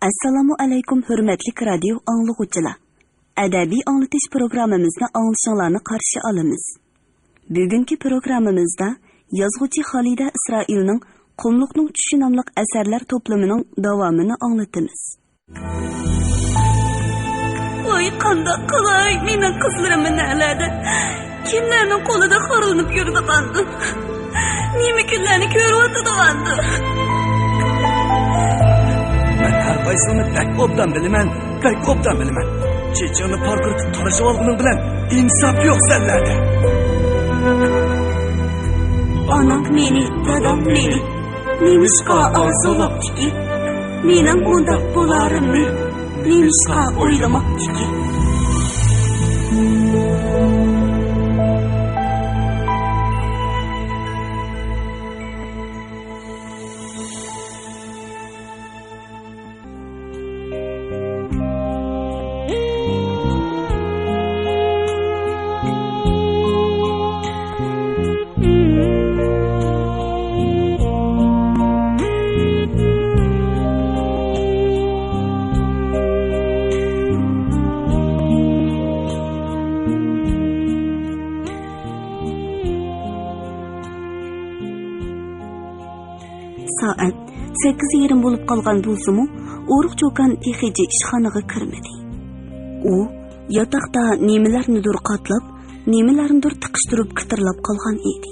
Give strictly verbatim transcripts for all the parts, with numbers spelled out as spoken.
ئەسسالامۇ ئەلەيكۇم، ھۆرمەتلىك رادىيو ئاڭلىغۇچىلار! ئەدەبىي ئاڭلىتىش پروگراممىمىزنى ئاڭلىشىڭلارنى قارشى ئالىمىز. بۈگۈنكى پروگراممىمىزدا يازغۇچى خالىدە ئىسرائىلنىڭ قۇملۇقنىڭ چۈشى ناملىق ئەسەرلەر توپلىمىنىڭ داۋامىنى ئاڭلىتىمىز. ۋاي، قانداق قىلاي، مېنىڭ قىزلىرىم نەلەردە؟ كىملەرنىڭ قولىدا خورلىنىپ يۈرىدىغاندۇ؟ نېمە كۈنلەرنى كۆرۈۋاتىدىغاندۇ؟ مەن ھەر قايسىڭنى بەك ئوبدان بىلىمەن، بەك ئوبدان بىلىمەن. چېچىڭنى پارقىرىتىپ تارىشىۋالغىنىڭ بىلەن ئىنساپ يوق سەنلەردە. ئانام مېنى، دادام مېنى نېمىشقا ئارزۇلاپتىكى؟ مېنىڭ مۇنداق بولارىمنى نېمىشقا ئويلىماپتىكى؟ سائەت سەككىز يېرىم بولۇپ قالغان بولسىمۇ، ئورۇق چوكان تېخىچە ئىشخانىغا كىرمىدى. ئۇ ياتاقتا نېمىلەرنىدۇر قاتلاپ، نېمىلەرنىدۇر تىقىشتۇرۇپ كىتىرلاپ قالغان ئىدى.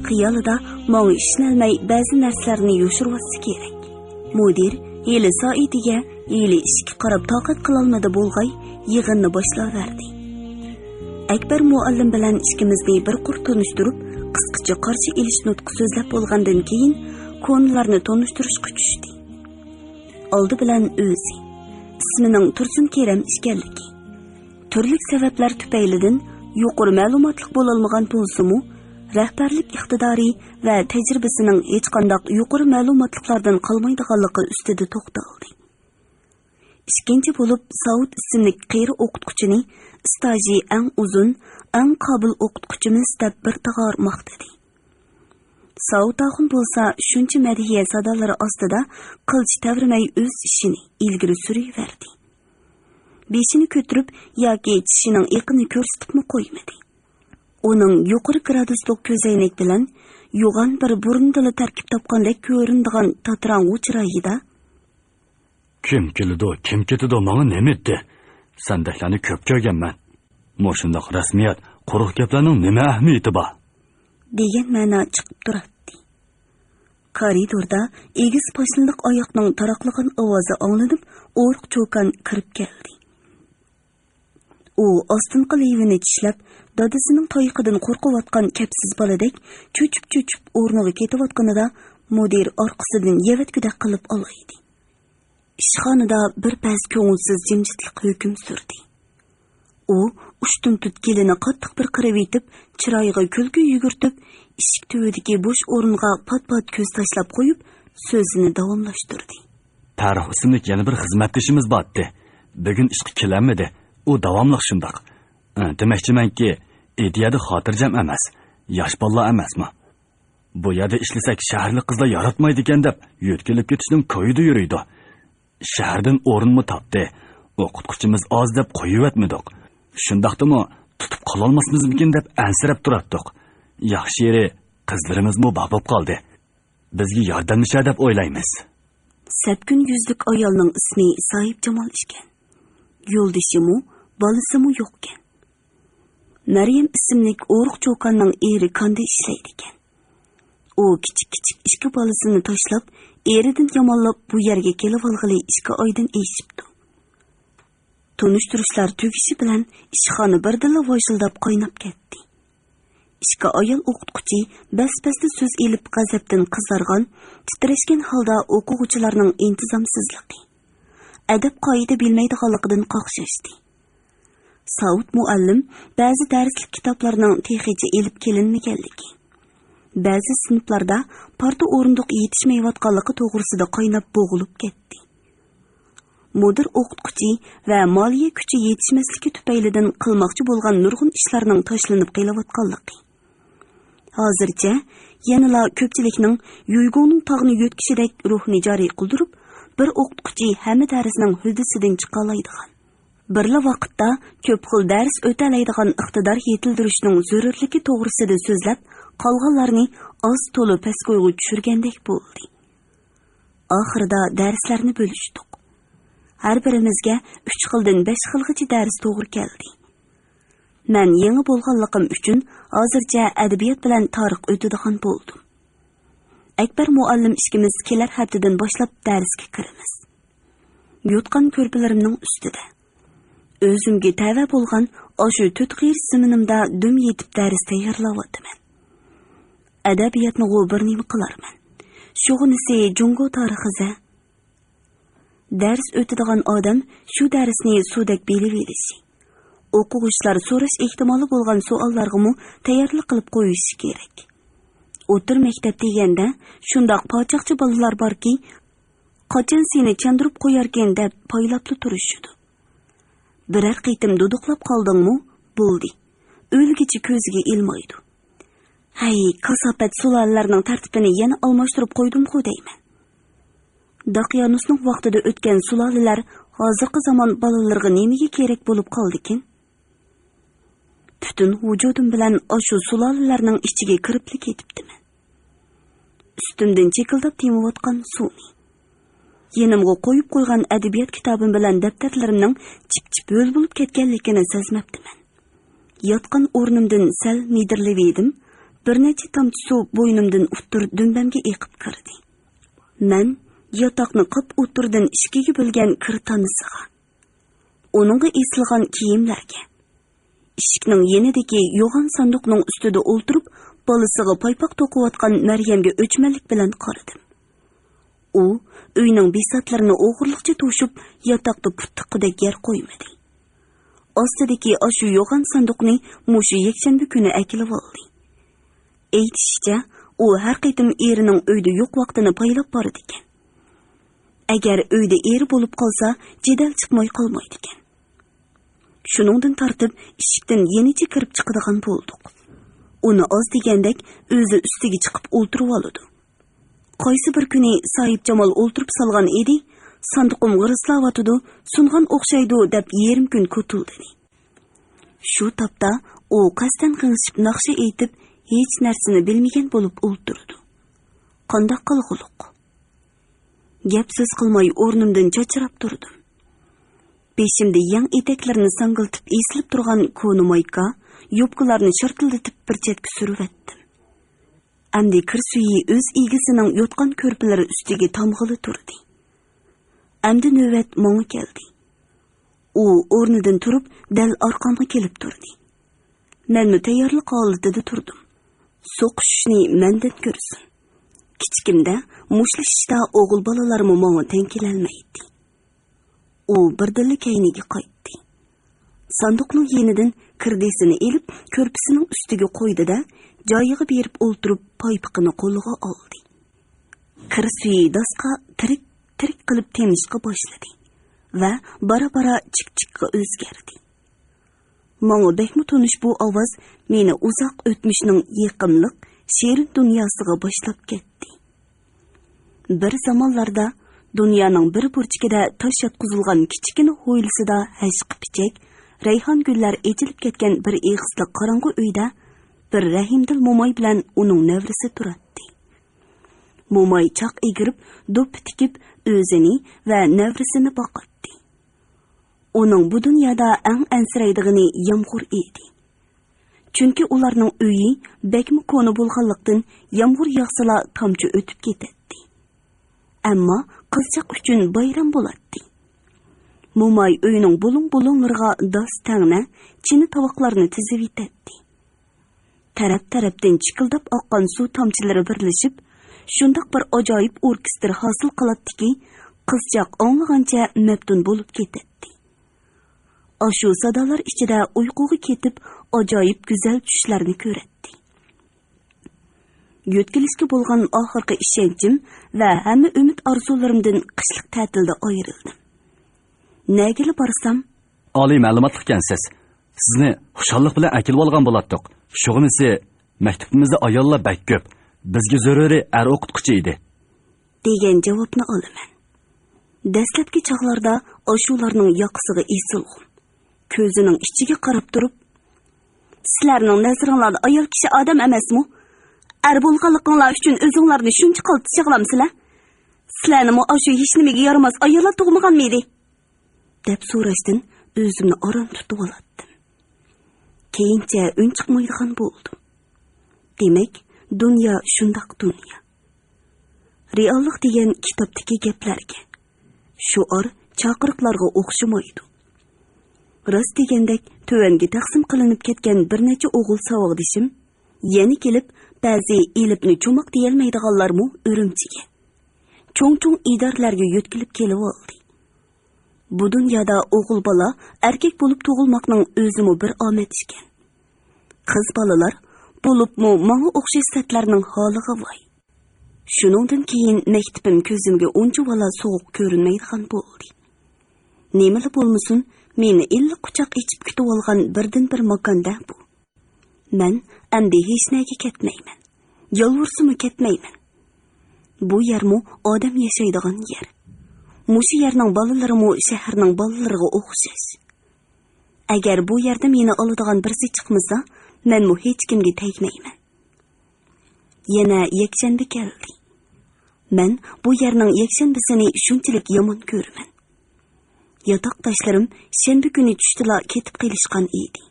خىيالىدا ماڭا ئىشىنەلمەي بەزى نەرسىلەرنى يوشۇرۇۋاتسا كېرەك. مۇدىر ھېلى سائىتىگە، ھېلى ئىشىككە قاراپ تاقەت قىلالمىدى بولغاي، يىغىننى باشلاۋەردى. ئەكبەر مۇئەللىم بىلەن ئىككىمىزنى بىر قۇر تونۇشتۇرۇپ، قىسقىچە قارشى ئېلىش نۇتقى سۆزلەپ بولغاندىن كېيىن، كونىلارنى تونۇشتۇرۇشقا چۈشتى. ئالدى بىلەن ئۆزى، ئىسمىنىڭ تۇرسۇن كېرەم ئىكەنلىكى، تۈرلۈك سەۋەبلەر تۈپەيلىدىن يۇقىرى مەلۇماتلىق بولالمىغان بولسىمۇ، رەھبەرلىك ئىقتىدارى ۋە تەجرىبىسىنىڭ ھېچقانداق يۇقىرى مەلۇماتلىقلاردىن قالمايدىغانلىقى ئۈستىدە توختالدى. ئىككىنچى بولۇپ، ساۋۇت ئىسىملىك قېرى ئوقۇتقۇچىنى ئىستاژى ئەڭ ئۇزۇن، ئەڭ قابىل ئوقۇتقۇچىمىز دەپ بىر تاغار ماختىدى. ساۋۇت ئاخۇن بولسا شۇنچە مەدھىيە سادالىرى ئاستىدا قىلچە تەۋرىمەي ئۆز ئىشىنى ئىلگىرى سۈرۈۋەردى. بېشىنى كۆتۈرۈپ ياكى چىشىنىڭ ئېقىنى كۆرسىتىپمۇ قويمىدى. ئۇنىڭ يۇقىرى گرادۇسلۇق كۆزەينەك بىلەن يوغان بىر بۇرۇندىلا تەركىب تاپقاندەك كۆرۈنىدىغان تاتىراڭغۇ چىرايىدا، «كىم كېلىدۇ، كىم كېتىدۇ، ماڭا نېمە ئىدى؟ سەندەكلەرنى كۆپ كۆرگەنمەن. مۇشۇنداق رەسمىيەت، قۇرۇق گەپلەرنىڭ نېمە ئەھمىيىتى بار؟» دېگەن مەنا چىقىپ تۇراتتى. كارىدوردا ئېگىز پاشنىلىق ئاياقنىڭ تاراقلىغان ئاۋازى ئاڭلىنىپ، ئورۇق چوكان كىرىپ كەلدى. ئۇ ئاستىنقى لېۋىنى چىشلەپ، دادىسىنىڭ تايىقىدىن قورقۇۋاتقان كەپسىز بالىدەك چۆچۈپ-چۆچۈپ ئورنىغا كېتىۋاتقىنىدا، مۇدىر ئارقىسىدىن يەۋەتكۈدەك قىلىپ ئالايدى. ئىشخانىدا بىر پەس كۆڭۈلسىز جىمجىتلىق ھۆكۈم سۈردى. ئۇ ئۇشتۇمتۇت كېلىنى قاتتىق بىر قىرىۋېتىپ، چىرايىغا كۈلكە يۈگۈرتۈپ، ئىشىك تۈۋىدىكى بوش ئورۇنغا پات-پات كۆز تاشلاپ قويۇپ، سۆزىنى داۋاملاشتۇردى. پەررۇھ ئىسىملىك يەنە بىر خىزمەتدىشىمىز بارتتى. بۈگۈن ئىشقا كېلەلمىدى. ئۇ داۋاملىق شۇنداق. ئە، دېمەكچىمەنكى، ئىدىيەدە خاتىرجەم ئەمەس. ياش بالىلار ئەمەسمۇ؟ بۇ يەردە ئىشلىسەك شەھەرلىك قىزلار ياراتمايدىكەن دەپ يۆتكىلىپ كېتىشنىڭ كويىدا يۈرىدۇ. شەھەردىن ئورۇنمۇ تاپتى. ئوقۇتقۇچىمىز ئاز دەپ قويۇۋەتمىدۇق. شۇنداقتىمۇ تۇتۇپ قالالماسمىزمىكىن دەپ ئەنسىرەپ تۇراتتۇق. ياخشى يېرى، قىزلىرىمىزمۇ بار بولۇپ قالدى. بىزگە ياردەملىشەر دەپ ئويلايمىز. سەپكۈن يۈزلۈك ئايالنىڭ ئىسمى ساھىبجامال ئىكەن. يولدىشىمۇ، بالىسىمۇ يوقكەن. مەريەم ئىسىملىك ئورۇق چوكاننىڭ ئېرى كاندا ئىشلەيدىكەن. ئۇ كىچىك-كىچىك ئىككى بالىسىنى تاشلاپ، ئېرىدىن يامانلاپ بۇ يەرگە كېلىۋالغىلى ئىككى ئايدىن ئېشىپتۇ. تونۇشتۇرۇشلار تۈگىشى بىلەن ئىشخانا بىردىنلا ۋاژىلداپ قايناپ كەتتى. ئىككى ئايال ئوقۇتقۇچى بەس-بەستە سۆز ئېلىپ غەزەپتىن قىزارغان، تىترەشكەن ھالدا ئوقۇغۇچىلارنىڭ ئىنتىزامسىزلىقى، ئەدەپ-قائىدە بىلمەيدىغانلىقىدىن قاقشاشتى. ساۋۇت مۇئەللىم بەزى دەرسلىك كىتابلارنىڭ تېخىچە ئېلىپ كېلىنمىگەنلىكى، بەزى سىنىپلاردا پارتا ئورۇندۇق يېتىشمەيۋاتقانلىقى توغرىسىدا قايناپ بوغۇلۇپ كەتتى. مۇدىر ئوقۇتقۇچى ۋە مالىيە كۈچى يېتىشمەسلىكى تۈپەيلىدىن قىلماقچى بولغان نۇرغۇن ئىشلارنىڭ تاشلىنىپ قېلىۋاتقانلىقى، ھازىرچە يەنىلا كۆپچىلىكنىڭ يۇيگوڭنىڭ تاغنى يۆتكىشىدەك روھنى جارى قىلدۇرۇپ، بىر ئوقۇتقۇچى ھەممە دەرسنىڭ ھۆددىسىدىن چىقالايدىغان، بىرلا ۋاقىتتا كۆپ خىل دەرس ئۆتەلەيدىغان ئىقتىدار يېتىلدۈرۈشنىڭ زۆرۈرلۈكى توغرىسىدا سۆزلەپ، قالغانلارنى ئاز تولا پەسكويغا چۈشۈرگەندەك بولدى. ئاخىرىدا دەرسلەرنى بۆلۈشتۇق. ھەر بىرىمىزگە ئۈچ خىلدىن بەش خىلغىچە دەرس توغرا كەلدى. مەن يېڭى بولغانلىقىم ئۈچۈن ھازىرچە ئەدەبىيات بىلەن تارىخ ئۆتىدىغان بولدۇم. ئەكبەر مۇئەللىم ئىككىمىز كېلەر ھەپتىدىن باشلاپ دەرسكە كىرىمىز. يوتقان كۆرپىلىرىمنىڭ ئۈستىدە، ئۆزۈمگە تەۋە بولغان ئاشۇ تۆت غېرىچ زېمىنىمدا دۈم يېتىپ دەرس تەييارلاۋاتىمەن. ئەدەبىياتنىغۇ بىر نېمە قىلارمەن. شۇغىنىسى جۇڭگو تارىخى زە. دەرس ئۆتىدىغان ئادەم شۇ دەرسنى سۇدەك بىلىۋېلىشى، ئوقۇغۇچىلار سوراش ئېھتىمالى بولغان سوئاللارغىمۇ تەييارلىق قىلىپ قويۇشى كېرەك. ئوتتۇرا مەكتەپ دېگەندە شۇنداق پاچاقچى بالىلار باركى، قاچان سېنى چاندۇرۇپ قوياركىن دەپ پايلاپلا تۇرۇشىدۇ. بىرەر قېتىم دۇدۇقلاپ قالدىڭمۇ، بولدى. ئۆلگۈچە كۆزىگە ئىلمايدۇ. ھەي، كاساپەت سۇلالىلەرنىڭ تەرتىپىنى يەنە ئالماشتۇرۇپ قويدۇمغۇ دەيمەن. داقيانۇسنىڭ ۋاقتىدا ئۆتكەن سۇلالىلەر ھازىرقى زامان بالىلىرىغا نېمىگە كېرەك بولۇپ قالدىكىن؟ پۈتۈن ۋۇجۇدۇم بىلەن ئاشۇ سۇلالىلەرنىڭ ئىچىگە كىرىپلا كېتىپتىمەن. ئۈستۈمدىن چىكىلداپ تېمىۋاتقان سۇنى، يېنىمغا قويۇپ قويغان ئەدەبىيات كىتابىم بىلەن دەپتەرلىرىمنىڭ چىپ-چىپ ھۆل بولۇپ كەتكەنلىكىنى سەزمەپتىمەن. ياتقان ئورنۇمدىن سەل مىدىرلىۋىدىم، بىر نەچچە تامچە سۇ بوينۇمدىن ئۇتتۇر دۈمبەمگە ئېقىپ كىردى. مەن ياتاقنى قاپ ئوتتۇرىدىن ئىككىگە بۆلگەن كىر تانىسىغا، ئۇنىڭغا ئېسىلغان كىيىملەرگە، ئىشىكنىڭ يېنىدىكى يوغان ساندۇقنىڭ ئۈستىدە ئولتۇرۇپ، بالىسىغا پايپاق توقۇۋاتقان مەريەمگە ئۆچمەنلىك بىلەن قارىدىم. ئۇ ئۆينىڭ بىساتلىرىنى ئوغرىلىقچە توشۇپ، ياتاقتا پۇت تىققۇدەك يەر قويمىدى. ئاستىدىكى ئاشۇ يوغان ساندۇقنى مۇشۇ يەكشەنبە كۈنى ئەكېلىۋالدى. ئېيتىشىچە، ئۇ ھەر قېتىم ئېرىنىڭ ئۆيدە يوق ۋاقتىنى پايلاپ بارىدىكەن. ئەگەر ئۆيدە ئېرى بولۇپ قالسا، جېدەل چىقماي قالمايدىكەن. شۇنىڭدىن تارتىپ ئىشىكتىن يېنىچە كىرىپ چىقىدىغان بولدۇق. ئۇنى ئاز دېگەندەك ئۆزى ئۈستىگە چىقىپ ئولتۇرۇۋالىدۇ. قايسى بىر كۈنى ساھىبجامال ئولتۇرۇپ سالغان ئىدى، ساندۇقۇم غىرىسلاۋاتىدۇ، سۇنغان ئوخشايدۇ دەپ يېرىم كۈن كوتۇلدىنى. شۇ تاپتا ئۇ قەستەن غىڭشىپ ناخشا ئېيتىپ، ھېچ نەرسىنى بىلمىگەن بولۇپ ئولتۇرىدۇ. قانداق قىلغۇلۇق؟ گەپ سۆز قىلماي ئورنۇمدىن چاچراپ تۇردۇم. بېشىمدا يەڭ ئېتەكلىرىنى ساڭگىلىتىپ ئېسىلىپ تۇرغان كونا مايكا، يوپكىلارنى شارتىلدىتىپ بىر چەتكە سۈرۈۋەتتىم. ئەمدى كىر سۈيى ئۆز ئىگىسىنىڭ يوتقان كۆرپىلىرى ئۈستىگە تامغىلى تۇردى. ئەمدى نۆۋەت ماڭا كەلدى. ئۇ ئورنىدىن تۇرۇپ، دەل ئارقامغا كېلىپ تۇردى. مەنمۇ تەييارلىق ھالىتىدە تۇردۇم. سوقۇشۇشنى مەندىن كۆرسۇن. كىچىكىمدە مۇشتلىشىشتا ئوغۇل بالىلارمۇ ماڭا تەڭ كېلەلمەيتتى. ئۇ بىردىنلا كەينىگە قايتتى. ساندۇقنىڭ يېنىدىن كىردىسىنى ئېلىپ، كۆرپىسىنىڭ ئۈستىگە قويدى-دە، جايىغا بېرىپ ئولتۇرۇپ، پايپىقىنى قولىغا ئالدى. كىر سۈيى داسقا تىرىك، تىرىك قىلىپ تېمىشقا باشلىدى ۋە بارا-بارا چىك-چىكقا ئۆزگەردى. ماڭا بەكمۇ تونۇش بۇ ئاۋاز مېنى ئۇزاق ئۆتمۈشنىڭ يېقىملىق، شېرىن دۇنياسىغا باشلاپ كەتتى. بىر زامانلاردا دۇنيانىڭ بىر بۇرجىكىدە تاش ياتقۇزۇلغان كىچىككىنە ھويلىسىدا ھەشقە پىچەك، رەيھان گۈللەر ئېچىلىپ كەتكەن بىر ئېغىزلىق قاراڭغۇ ئۆيدە بىر رەھىمدىل موماي بىلەن ئۇنىڭ نەۋرىسى تۇراتتى. موماي چاق ئېگىرىپ، دوپپا تىكىپ، ئۆزىنى ۋە نەۋرىسىنى باقاتتى. ئۇنىڭ بۇ دۇنيادا ئەڭ ئەنسىرەيدىغىنى يامغۇر ئىدى. چۈنكى ئۇلارنىڭ ئۆيى بەكمۇ كونا بولغانلىقتىن، يامغۇر ياغسىلا تامچە ئۆتۈپ كېتەتتى. ئەمما قىزچاق ئۈچۈن بايرام بولاتتى. موماي ئۆينىڭ بۇلۇڭ-بۇلۇڭلىرىغا داس تەڭنە، چىنە تاۋاقلارنى تىزىۋېتەتتى. تەرەپ-تەرەپتىن چىكىلداپ ئاققان سۇ تامچىلىرى بىرلىشىپ، شۇنداق بىر ئاجايىپ ئوركېستىر ھاسىل قىلاتتىكى، قىزچاق ئاڭلىغانچە مەپتۇن بولۇپ كېتەتتى. ئاشۇ سادالار ئىچىدە ئۇيقۇغا كېتىپ، ئاجايىپ گۈزەل چۈشلەرنى كۆرەتتى. يۆتكىلىشكە بولغان ئاخىرقى ئىشەنچىم ۋە ھەممە ئۈمىد ئارزۇلىرىمدىن قىشلىق تەتىلدە ئايرىلدىم. نەگىلا بارسام، ئالىي مەلۇماتلىقكەنسىز. سىزنى خۇشاللىق بىلەن ئەكېلىۋالغان بولاتتۇق. شۇغىنىسى، مەكتىپىمىزدە ئاياللار بەك كۆپ. بىزگە زۆرۈرى ئەر ئوقۇتقۇچى ئىدى. دېگەن جاۋابنى ئالىمەن. دەسلەپكى چاغلاردا ئاشۇلارنىڭ ياقىسىغا ئېسىلغۇم، كۆزىنىڭ ئىچىگە قاراپ تۇرۇپ، سىلەرنىڭ نەزىرىڭلاردا ئايال كىشى ئادەم ئەمەسمۇ؟ ئەر بولغانلىقىڭلار ئۈچۈن ئۆزۈڭلارنى شۇنچە قالتىس چاغلامسىلەر؟ سىلەرنىمۇ ئاشۇ ھېچنېمىگە يارىماس ئاياللار تۇغمىغانمىدى؟ دەپ سوراشتىن ئۆزۈمنى ئاران تۇتۇۋالاتتىم. كېيىنچە ئۈن چىقمايدىغان بولدۇم. دېمەك، دۇنيا شۇنداق دۇنيا. رېئاللىق دېگەن كىتابتىكى گەپلەرگە، شوئار چاقىرىقلارغا ئوخشىمايدۇ. راست دېگەندەك، تۆۋەنگە تەقسىم قىلىنىپ كەتكەن بىر نەچچە ئوغۇل ساۋاقدىشىم يەنە كېلىپ، بەزى ئېلىپنى چوماق دېيەلمەيدىغانلارمۇ ئۈرۈمچىگە، چوڭ-چوڭ ئىدارىلەرگە يۆتكىلىپ كېلىۋالدى. بۇ دۇنيادا ئوغۇل بالا ئەركەك بولۇپ تۇغۇلماقنىڭ ئۆزىمۇ بىر ئامەت ئىكەن. قىز بالىلار، بولۇپمۇ ماڭا ئوخشاش سەتلەرنىڭ ھالىغا ۋاي. شۇنىڭدىن كېيىن مەكتىپىم كۆزۈمگە ئۇنچىۋالا سوغۇق كۆرۈنمەيدىغان بولدى. نېمىلا بولمىسۇن، مېنى ئىللىق قۇچاق ئېچىپ كۈتۈۋالغان بىردىنبىر ماكان-دە بۇ. مەن ئەمدى ھېچنەگە كەتمەيمەن، يالۋۇرسىمۇ كەتمەيمەن. بۇ يەرمۇ ئادەم ياشايدىغان يەر. مۇشۇ يەرنىڭ بالىلىرىمۇ شەھەرنىڭ بالىلىرىغا ئوخشاش. ئەگەر بۇ يەردە مېنى ئالىدىغان بىرسى چىقمىسا، مەنمۇ ھېچكىمگە تەگمەيمەن. يەنە يەكشەنبە كەلدى. مەن بۇ يەرنىڭ يەكشەنبىسىنى شۇنچىلىك يامان كۆرىمەن. ياتاقداشلىرىم شەنبە كۈنى چۈشتىلا كېتىپ قېلىشقان ئىدى.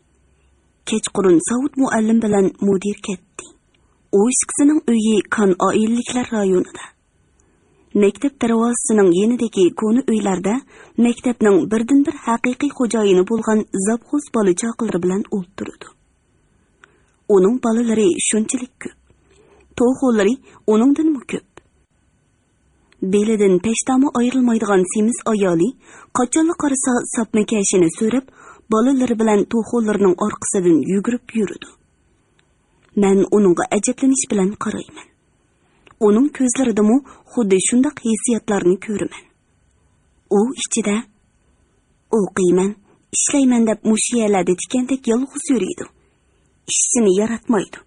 كەچقۇرۇن ساۋۇت مۇئەللىم بىلەن مۇدىر كەتتى. ئۇ ئىككىسىنىڭ ئۆيى كان ئائىلىلىكلەر رايونىدا. مەكتەپ دەرۋازىسىنىڭ يېنىدىكى كونا ئۆيلەردە مەكتەپنىڭ بىردىنبىر ھەقىقىي خوجايىنى بولغان زاپغوس بالا-چاقىلىرى بىلەن ئولتۇرىدۇ. ئۇنىڭ بالىلىرى شۇنچىلىك كۆپ. توخۇلىرى ئۇنىڭدىنمۇ كۆپ. بېلىدىن پەشتامى ئايرىلمايدىغان سېمىز ئايالى قاچانلا قارىسا ساپما كەشىنى سۆرەپ، بالىلىرى بىلەن توخۇلىرىنىڭ ئارقىسىدىن يۈگۈرۈپ يۈرىدۇ. مەن ئۇنىڭغا ئەجەبلىنىش بىلەن قارايمەن. ئۇنىڭ كۆزلىرىدىمۇ خۇددى شۇنداق ھېسسىياتلارنى كۆرىمەن. ئۇ ئىچىدە، «ئوقۇيمەن، ئىشلەيمەن» دەپ مۇشۇ يەرلەردە تىكەندەك يالغۇز يۈرىدۇ. ئىشچىنى ياراتمايدۇ.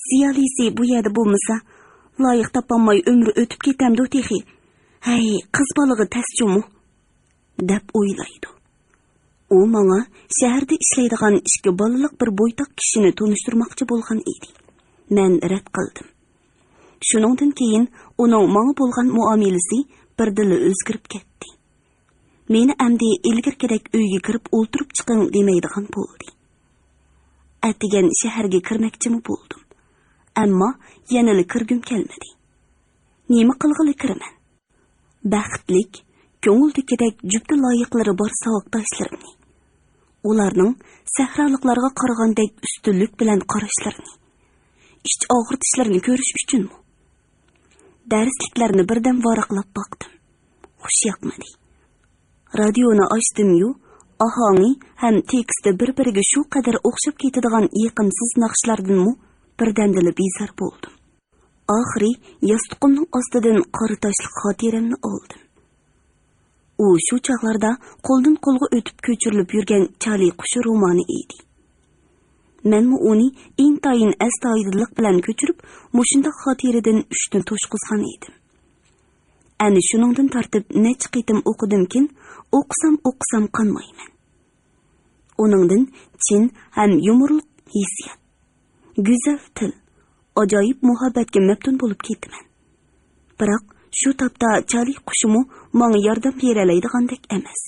زىيالىيسى بۇ يەردە بولمىسا، لايىق تاپالماي ئۆمرى ئۆتۈپ كېتەمدۇ تېخى؟ ھەي، قىز بالىغا تەس جۇمۇ، دەپ ئويلايدۇ. ئۇ ماڭا شەھەردە ئىشلەيدىغان ئىككى بالىلىق بىر بويتاق كىشىنى تونۇشتۇرماقچى بولغان ئىدى. مەن رەت قىلدىم. شۇنىڭدىن كېيىن ئۇنىڭ ماڭا بولغان مۇئامىلىسى بىردىنلا ئۆزگىرىپ كەتتى. مېنى ئەمدى ئىلگىرىكىدەك «ئۆيگە كىرىپ ئولتۇرۇپ چىقىڭ» دېمەيدىغان بولدى. ئەتىگەن شەھەرگە كىرمەكچىمۇ بولدۇم. ئەمما يەنىلا كىرگۈم كەلمىدى. نېمە قىلغىلى كىرىمەن؟ بەختلىك، كۆڭۈلدىكىدەك جۈپتە لايىقلىرى بار ساۋاقداشلىرىمنى، ئۇلارنىڭ سەھرالىقلارغا قارىغاندەك ئۈستۈنلۈك بىلەن قاراشلىرىنى، ئىچ ئاغرىتىشلىرىنى كۆرۈش ئۈچۈنمۇ؟ دەرسلىكلەرنى بىردەم ۋاراقلاپ باقتىم. خۇش ياقمىدى. رادىيونى ئاچتىميۇ، ئاھاڭى ھەم تېكىستى بىر-بىرىگە شۇ قەدەر ئوخشاپ كېتىدىغان يېقىمسىز ناخشىلاردىنمۇ بىردەمدىلا بىزار بولدۇم. ئاخىرى ياستۇقۇمنىڭ ئاستىدىن قارا تاشلىق خاتىرەمنى ئالدىم. ئۇ شۇ چاغلاردا قولدىن قولغا ئۆتۈپ كۆچۈرۈلۈپ يۈرگەن چالى قۇشى رومانى ئىدى. مەنمۇ ئۇنى ئىنتايىن ئەستايىدىللىق بىلەن كۆچۈرۈپ، مۇشۇنداق خاتىرىدىن ئۈچنى توشقۇزغان ئىدىم. ئەنە شۇنىڭدىن تارتىپ نەچچە قېتىم ئوقۇدۇمكىن، ئوقۇسام، ئوقۇسام قانمايمەن. ئۇنىڭدىن چىن ھەم يۇمۇرلۇق ھېسسىيات، گۈزەل تىل، ئاجايىپ مۇھەببەتكە مەپتۇن بولۇپ كېتىمەن. بىراق شۇ تاپتا چالى قۇشىمۇ ماڭا ياردەم بېرەلەيدىغاندەك ئەمەس.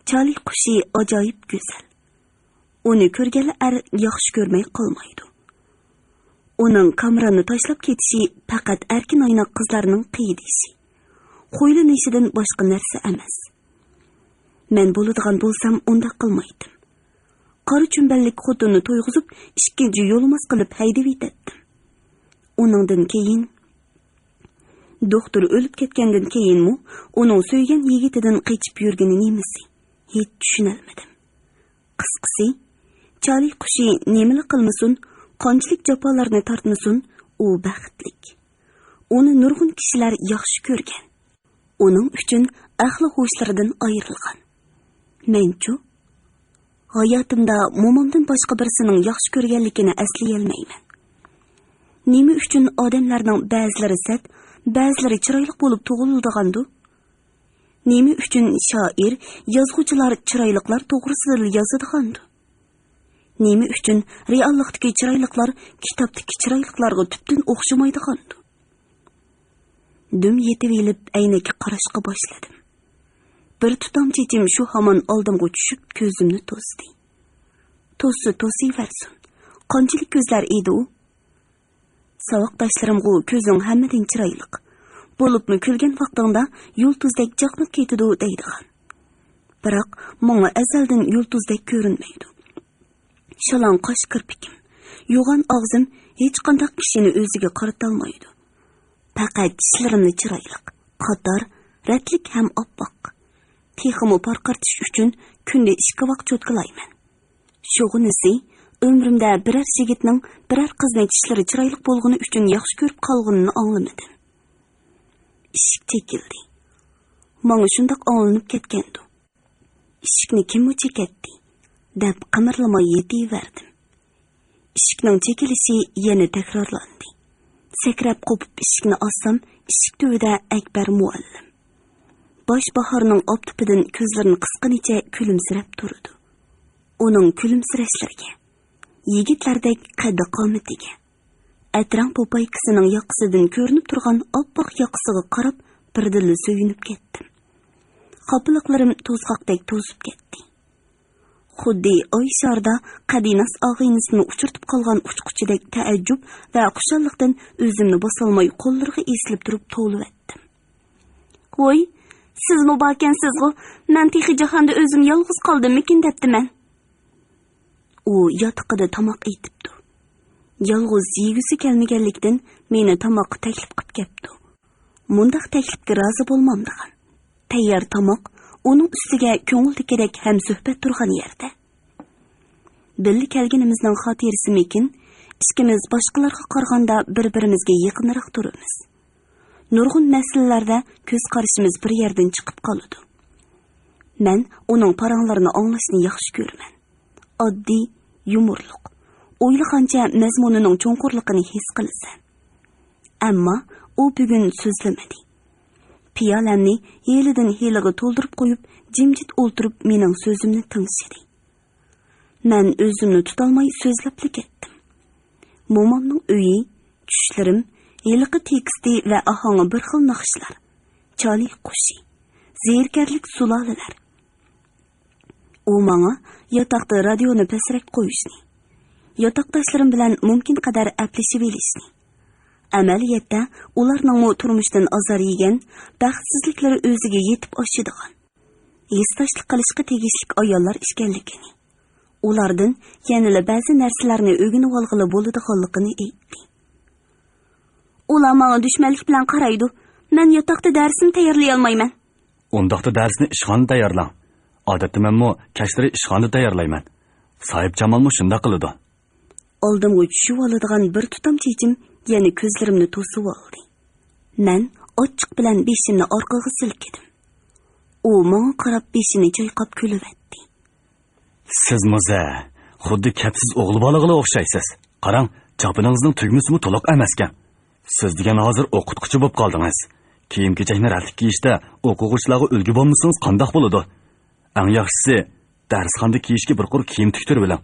چالى قۇشى ئاجايىپ گۈزەل. ئۇنى كۆرگەنلا ئەر ياخشى كۆرمەي قالمايدۇ. ئۇنىڭ كامراننى تاشلاپ كېتىشى پەقەت ئەركىن ئايناق قىزلارنىڭ قىيىدىشى، خۇيلىنىشىدىن باشقا نەرسە ئەمەس. مەن بولىدىغان بولسام ئۇنداق قىلمايتتىم. قارا چۈمبەللىك خوتۇننى تويغۇزۇپ، ئىككىنچى يولىماز قىلىپ ھەيدىۋېتەتتىم. ئۇنىڭدىن كېيىن، دوختۇر ئۆلۈپ كەتكەندىن كېيىنمۇ ئۇنىڭ سۆيگەن يىگىتىدىن قېچىپ يۈرگىنى نېمىسى؟ ھېچ چۈشىنەلمىدىم. قىسقىسى، چالى قۇشى نېمىلا قىلمىسۇن، قانچىلىك جاپالارنى تارتمىسۇن، ئۇ بەختلىك. ئۇنى نۇرغۇن كىشىلەر ياخشى كۆرگەن. ئۇنىڭ ئۈچۈن ئەقلى ھوشلىرىدىن ئايرىلغان. مەنچۇ؟ ھاياتىمدا مومامدىن باشقا بىرسىنىڭ ياخشى كۆرگەنلىكىنى ئەسلىيەلمەيمەن. نېمە ئۈچۈن ئادەملەرنىڭ بەزىلىرى سەت، بەزىلىرى چىرايلىق بولۇپ تۇغۇلىدىغاندۇ؟ نېمە ئۈچۈن شائىر، يازغۇچىلار چىرايلىقلار توغرىسىدىلا يازىدىغاندۇ؟ نېمە ئۈچۈن رېئاللىقتىكى چىرايلىقلار كىتابتىكى چىرايلىقلارغا تۈپتىن ئوخشىمايدىغاندۇ؟ دۈم يېتىۋېلىپ ئەينەككە قاراشقا باشلىدىم. بىر تۇتام چېچىم شۇ ھامان ئالدىمغا چۈشۈپ كۆزۈمنى توستى. توسسا توسۇۋەرسۇن. قانچىلىك كۆزلەر ئىدى ئۇ؟ ساۋاقداشلىرىمغۇ كۆزۈڭ ھەممىدىن چىرايلىق. بولۇپمۇ كۈلگەن ۋاقتىڭدا يۇلتۇزدەك چاقناپ كېتىدۇ دەيدىغان. بىراق ماڭا ئەزەلدىن يۇلتۇزدەك كۆرۈنمەيدۇ. شالاڭ قاش كىرپىكىم، يوغان ئاغزىم ھېچقانداق كىشىنى ئۆزىگە قارىتالمايدۇ. پەقەت چىشلىرىملا چىرايلىق، قاتار، رەتلىك ھەم ئاپئاق. تېخىمۇ پارقىرىتىش ئۈچۈن كۈندە ئىككى ۋاق چوتكىلايمەن. شۇغىنىسى، ئۆمرۈمدە بىرەر يىگىتنىڭ بىرەر قىزنى چىشلىرى چىرايلىق بولغىنى ئۈچۈن ياخشى كۆرۈپ قالغىنىنى ئاڭلىمىدىم. ئىشىك چېكىلدى. ماڭا شۇنداق ئاڭلىنىپ كەتكەندۇ. «ئىشىكنى كىممۇ چېكەتتى؟» دەپ قىمىرلىماي يېتىۋەردىم. ئىشىكنىڭ چېكىلىشى يەنە تەكرارلاندى. سەكرەپ قوپۇپ ئىشىكنى ئاچسام، ئىشىك تۈۋىدە ئەكبەر مۇئەللىم. باش باھارنىڭ ئاپتىپىدىن كۆزلىرىنى قىسقىنىچە كۈلۈمسىرەپ تۇرىدۇ. ئۇنىڭ كۈلۈمسىرەشلىرىگە، يىگىتلەردەك قەددى-قامىتىگە، ئەترەڭ پوپايكىسىنىڭ ياقىسىدىن كۆرۈنۈپ تۇرغان ئاپئاق ياقىسىغا قاراپ بىردىنلا سۆيۈنۈپ كەتتىم. خاپىلىقلىرىم توزغاقتەك توزۇپ كەتتى. خۇددى ئاي شاردا قەدىناس ئاغىنىسىنى ئۇچرىتىپ قالغان ئۇچقۇچىدەك تەئەججۈپ ۋە خۇشاللىقتىن ئۆزۈمنى باسالماي قوللىرىغا ئېسىلىپ تۇرۇپ توۋلىۋەتتىم. «ۋوي، سىزمۇ باركەنسىزغۇ، مەن تېخى جاھاندا ئۆزۈم يالغۇز قالدىممىكىن دەپتىمەن.» ئۇ ياتىقىدا تاماق ئېتىپتۇ. يالغۇز يېگۈسى كەلمىگەنلىكتىن مېنى تاماققا تەكلىپ قىپ كەپتۇ. مۇنداق تەكلىپكە رازى بولمامدىغان. تەييار تاماق، ئۇنىڭ ئۈستىگە كۆڭۈلدىكىدەك ھەمسۆھبەت تۇرغان يەردە. بىللە كەلگىنىمىزنىڭ خاتىرىسىمىكىن، ئىككىمىز باشقىلارغا قارىغاندا بىر-بىرىمىزگە يېقىنراق تۇرىمىز. نۇرغۇن مەسىلىلەردە كۆز قارىشىمىز بىر يەردىن چىقىپ قالىدۇ. مەن ئۇنىڭ پاراڭلىرىنى ئاڭلاشنى ياخشى كۆرىمەن. ئاددىي، يۇمۇرلۇق. ئويلىغانچە مەزمۇنىنىڭ چوڭقۇرلۇقىنى ھېس قىلىسەن. ئەمما ئۇ بۈگۈن سۆزلىمىدى. پىيالەمنى ھېلىدىن ھېلىغا تولدۇرۇپ قويۇپ، جىمجىت ئولتۇرۇپ مېنىڭ سۆزۈمنى تىڭشىدى. مەن ئۆزۈمنى تۇتالماي سۆزلەپلا كەتتىم. مومامنىڭ ئۆيى، چۈشلىرىم، ھېلىقى تېكىستى ۋە ئاھاڭى بىر خىل ناخشىلار، چالى قوشى، زېرىكەرلىك سۇلالىلەر. ئۇ ماڭا ياتاقتا رادىيونى پەسرەك قويۇشنى، ياتاقداشلىرىم بىلەن مۇمكىن قەدەر ئەپلىشىۋېلىشنى، ئەمەلىيەتتە ئۇلارنىڭمۇ تۇرمۇشتىن ئازار يېگەن، بەختسىزلىكلىرى ئۆزىگە يېتىپ ئاشىدىغان، ھېسداشلىق قىلىشقا تېگىشلىك ئاياللار ئىكەنلىكىنى، ئۇلاردىن يەنىلا بەزى نەرسىلەرنى ئۆگىنىۋالغىلى بولىدىغانلىقىنى ئېيتتى. ئۇلار ماڭا دۈشمەنلىك بىلەن قارايدۇ. مەن ياتاقتا دەرسنى تەييارلىيالمايمەن. ئۇنداقتا دەرسنى ئىشخانىدا تەييارلاڭ. ئادەتتە مەنمۇ كەچلىرى ئىشخانىدا تەييارلايمەن. ساھىبجامالمۇ شۇنداق قىلىدۇ. ئالدىمغا چۈشۈۋالىدىغان بىر تۇتام چېچىم يەنە كۆزلىرىمنى توسۇۋالدى. مەن ئاچچىق بىلەن بېشىمنى ئارقىغا سىلكىدىم. ئۇ ماڭا قاراپ بېشىنى چايقاپ كۈلۈۋەتتى. سىز مۇزە، خۇددى كەپسىز ئوغلى بالىغىلا ئوخشايسىز. قاراڭ، چاپىنىڭىزنىڭ تۈگمىسىمۇ تولۇق ئەمەسكەن. سىز دېگەن ھازىر ئوقۇتقۇچى بولۇپ قالدىڭىز. كىيىم-كېچەكنى رەتلىك كىيىشتە ئوقۇغۇچىلارغا ئۈلگە بولمىسىڭىز قانداق بولىدۇ؟ ئەڭ ياخشىسى، دەرسخانىدا كىيىشكە بىر قۇر كىيىم تىكتۈرۈۋېلىڭ.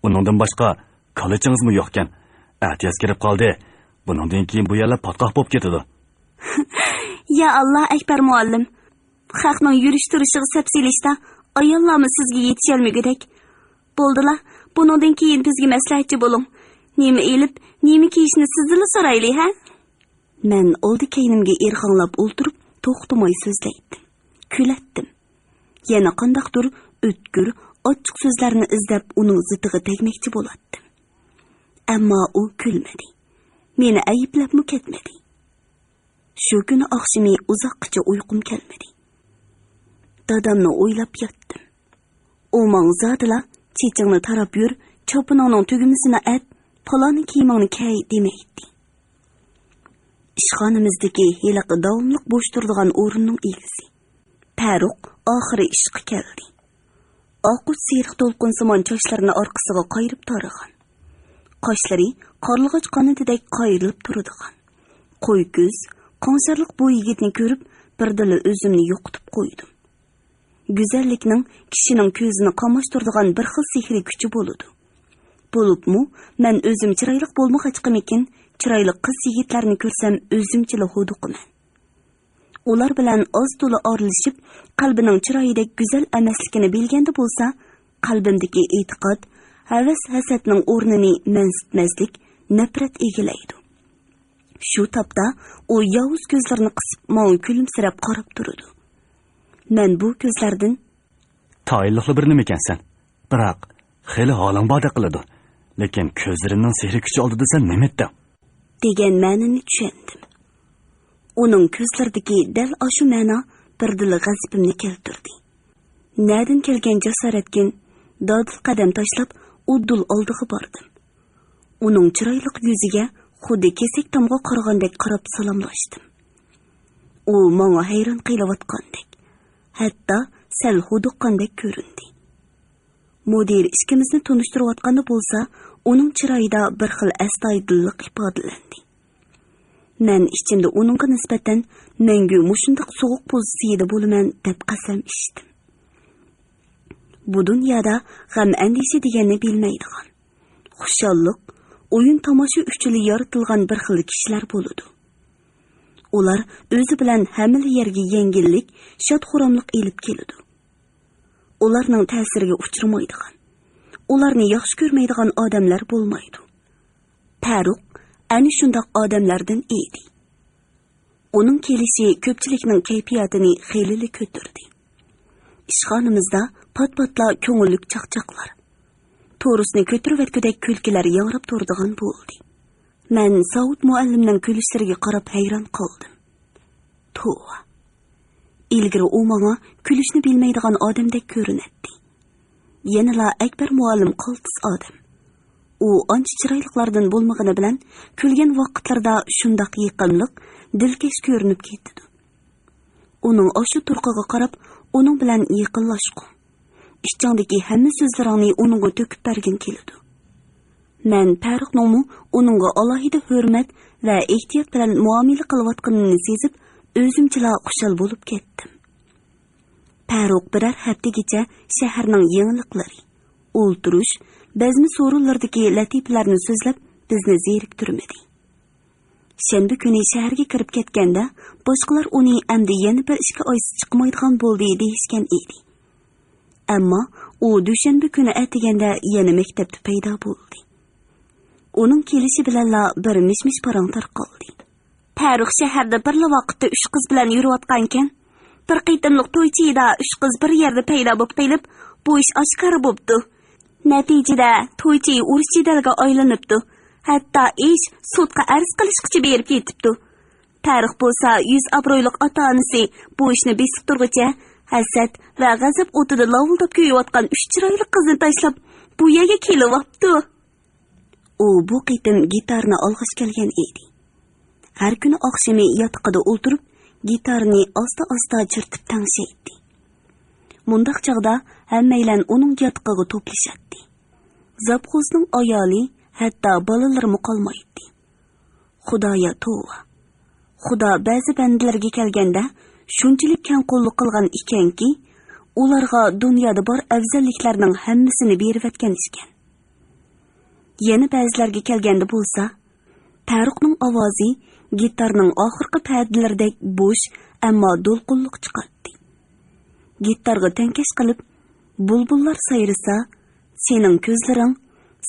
ئۇنىڭدىن باشقا، كالىچىڭىزمۇ يوقكەن. ئەتىياز كىرىپ قالدى. بۇنىڭدىن كېيىن بۇ يەرلەر پاتقاق بولۇپ كېتىدۇ. يا ئاللا، ئەكبەر مۇئەللىم. خەقنىڭ يۈرۈش-تۇرۇشىغا سەپ سېلىشتا ئاياللارمۇ سىزگە يېتىشەلمىگۈدەك. بولدىلا، بۇنىڭدىن كېيىن بىزگە مەسلىھەتچى بولۇڭ. نېمە ئېلىپ، نېمە كىيىشنى سىزدىنلا سارايلى، ھە؟ مەن ئالدى كەينىمگە ئىرغاڭلاپ ئولتۇرۇپ، توختىماي سۆزلەيتتىم. كۈلەتتىم. يەنە قانداقتۇر ئۆتكۈر، ئاچچىق سۆزلەرنى ئىزدەپ، ئۇنىڭ زىتىغا تەگمەكچى بولاتتىم. ئەمما ئۇ كۈلمىدى. مېنى ئەيىبلەپمۇ كەتمىدى. شۇ كۈنى ئاخشىمى ئۇزاققىچە ئۇيقۇم كەلمىدى. دادامنى ئويلاپ ياتتىم. ئۇ ماڭا زادىلا، «چېچىڭنى تاراپ يۈر، چاپىنىڭنىڭ تۈگمىسىنى ئەت، پالان كىيىمىڭنى كەي» دېمەيتتى. ئىشخانىمىزدىكى ھېلىقى داۋاملىق بوش تۇرىدىغان ئورۇننىڭ ئىگىسى پەرۇق ئاخىرى ئىشقا كەلدى. ئاقۇچ سېرىق دولقۇنسىمان چاچلىرىنى ئارقىسىغا قايرىپ تارىغان. قاشلىرى قارلىغاچ قانىتىدەك قايرىلىپ تۇرىدىغان. قوي كۆز، قاڭشارلىق بۇ يىگىتنى كۆرۈپ، بىردىنلا ئۆزۈمنى يوقىتىپ قويدۇم. گۈزەللىكنىڭ كىشىنىڭ كۆزىنى قاماشتۇرىدىغان بىر خىل سېھرىي كۈچى بولىدۇ. بولۇپمۇ، مەن ئۆزۈم چىرايلىق بولمىغاچقىمىكىن، چىرايلىق قىز-يىگىتلەرنى كۆرسەم ئۆزۈمچىلا ھودۇقىمەن. ئۇلار بىلەن ئاز-تولا ئارىلىشىپ، قەلبىنىڭ چىرايىدەك گۈزەل ئەمەسلىكىنى بىلگەندە بولسا، قەلبىمدىكى ئېتىقاد، ھەۋەس-ھەسەتنىڭ ئورنىنى مەنسىتمەسلىك، نەپرەت ئىگىلەيدۇ. شۇ تاپتا ئۇ ياۋۇز كۆزلىرىنى قىسىپ، ماڭا كۈلۈمسىرەپ قاراپ تۇرىدۇ. مەن بۇ كۆزلەردىن، تايىنلىقلا بىر نېمىكەنسەن. بىراق، خېلى ھالىڭ باردەك قىلىدۇ. لېكىن كۆزلىرىمنىڭ سېھرىي كۈچى ئالدىدا سەن نېمە ئېيتتىڭ؟ دېگەن مەنىنى چۈشەندىم. ئۇنىڭ كۆزلىرىدىكى دەل ئاشۇ مەنا بىردىنلا غەزىپىمنى كەلتۈردى. نەدىن كەلگەن جاسارەتكىن، دادىل قەدەم تاشلاپ، ئۇددۇل ئالدىغا باردىم. ئۇنىڭ چىرايلىق يۈزىگە خۇددى كېسەك تامغا قارىغاندەك قاراپ سالاملاشتىم. ئۇ ماڭا ھەيران قېلىۋاتقاندەك، ھەتتا سەل ھودۇققاندەك كۆرۈندى. مۇدىر ئىككىمىزنى تونۇشتۇرۇۋاتقاندا بولسا، ئۇنىڭ چىرايىدا بىر خىل ئەستايىدىللىق ئىپادىلەندى. مەن ئىچىمدە ئۇنىڭغا نىسبەتەن مەڭگۈ مۇشۇنداق سوغۇق پوزىتسىيىدە بولىمەن دەپ قەسەم ئىچتىم. بۇ دۇنيادا غەم-ئەندىشە دېگەننى بىلمەيدىغان، خۇشاللىق، ئويۇن-تاماشا ئۈچۈنلا يارىتىلغان بىر خىل كىشىلەر بولىدۇ. ئۇلار ئۆزى بىلەن ھەممىلا يەرگە يەڭگىللىك، شاد-خۇراملىق ئېلىپ كېلىدۇ. ئۇلارنىڭ تەسىرىگە ئۇچرىمايدىغان، ئۇلارنى ياخشى كۆرمەيدىغان ئادەملەر بولمايدۇ. پەرۇق ئەنە شۇنداق ئادەملەردىن ئىدى. ئۇنىڭ كېلىشى كۆپچىلىكنىڭ كەيپىياتىنى خېلىلا كۆتۈردى. ئىشخانىمىزدا پات-پاتلا كۆڭۈللۈك چاقچاقلار، تورۇسنى كۆتۈرۈۋەتكۈدەك كۈلكىلەر ياڭراپ تۇرىدىغان بولدى. مەن ساۋۇت مۇئەللىمنىڭ كۈلۈشلىرىگە قاراپ ھەيران قالدىم. توۋا! ئىلگىرى ئۇ ماڭا كۈلۈشنى بىلمەيدىغان ئادەمدەك كۆرۈنەتتى. يەنىلا ئەكبەر مۇئەللىم قالتىس ئادەم. ئۇ ئانچە چىرايلىقلاردىن بولمىغىنى بىلەن، كۈلگەن ۋاقىتلىرىدا شۇنداق يېقىملىق، دىلكەش كۆرۈنۈپ كېتىدۇ. ئۇنىڭ ئاشۇ تۇرقىغا قاراپ، ئۇنىڭ بىلەن يېقىنلاشقۇم، ئىچىڭدىكى ھەممە سۆزلىرىڭنى ئۇنىڭغا تۆكۈپ بەرگىڭ كېلىدۇ. مەن پەرۇقنىڭمۇ ئۇنىڭغا ئالاھىدە ھۆرمەت ۋە ئېھتىيات بىلەن مۇئامىلە قىلىۋاتقىنىنى سېزىپ، ئۆزۈمچىلا خۇشال بولۇپ كەتتىم. پەرۇق بىرەر ھەپتىگىچە شەھەرنىڭ يېڭىلىقلىرى، ئولتۇرۇش، بەزمە سورۇنلىرىدىكى لەتىپىلەرنى سۆزلەپ، بىزنى زېرىكتۈرمىدى. شەنبە كۈنى شەھەرگە كىرىپ كەتكەندە، باشقىلار ئۇنى ئەمدى يەنە بىر ئىككى ئايسىز چىقمايدىغان بولدى دېيىشكەن ئىدى. ئەمما ئۇ دۈشەنبە كۈنى ئەتىگەندە يەنە مەكتەپتە پەيدا بولدى. ئۇنىڭ كېلىشى بىلەنلا بىر مىش-مىش پاراڭ تارقالدى. پەرۇق شەھەردە بىرلا ۋاقىتتا ئۈچ قىز بىلەن يۈرۈۋاتقانىكەن. بىر قېتىملىق توي چېيىدا ئۈچ قىز بىر يەردە پەيدا بولۇپ قېلىپ، بۇ ئىش ئاشكارا بوپتۇ. نەتىجىدە توي چېيى ئۇرۇش جېدەلگە ئايلىنىپتۇ. ھەتتا ئىش سوتقا ئەرز قىلىشقىچە بېرىپ يېتىپتۇ. پەرۇق بولسا يۈز ئابرۇيلۇق ئاتا-ئانىسى بۇ ئىشنى بېسىپ تۇرغۇچە، ھەسەت ۋە غەزەپ ئوتىدا لاۋۇلداپ كۆيۈۋاتقان ئۈچ چىرايلىق قىزنى تاشلاپ، بۇ يەرگە كېلىۋاپتۇ. ئۇ بۇ قېتىم گىتارنى ئالغاچ كەلگەن ئىدى. ھەر كۈنى ئاخشىمى ياتىقىدا ئولتۇرۇپ، گىتارنى ئاستا-ئاستا چىرتىپ تەڭشەيتتى. مۇنداق چاغدا ھەممەيلەن ئۇنىڭ ياتىقىغا توپلىشاتتى. زاپغوسنىڭ ئايالى، ھەتتا بالىلىرىمۇ قالمايتتى. خۇدايا توۋا! خۇدا بەزى بەندىلىرىگە كەلگەندە شۇنچىلىك كەڭ قوللۇق قىلغان ئىكەنكى، ئۇلارغا دۇنيادا بار ئەۋزەللىكلەرنىڭ ھەممىسىنى بېرىۋەتكەن ئىكەن. يەنە بەزىلەرگە كەلگەندە بولسا، پەرۇقنىڭ ئاۋازى گىتارنىڭ ئاخىرقى پەدىلىرىدەك بوش، ئەمما دولقۇنلۇق چىقاتتى. گىتارغا تەڭكەش قىلىپ، بۇلبۇللار سايرىسا، سېنىڭ كۆزلىرىڭ،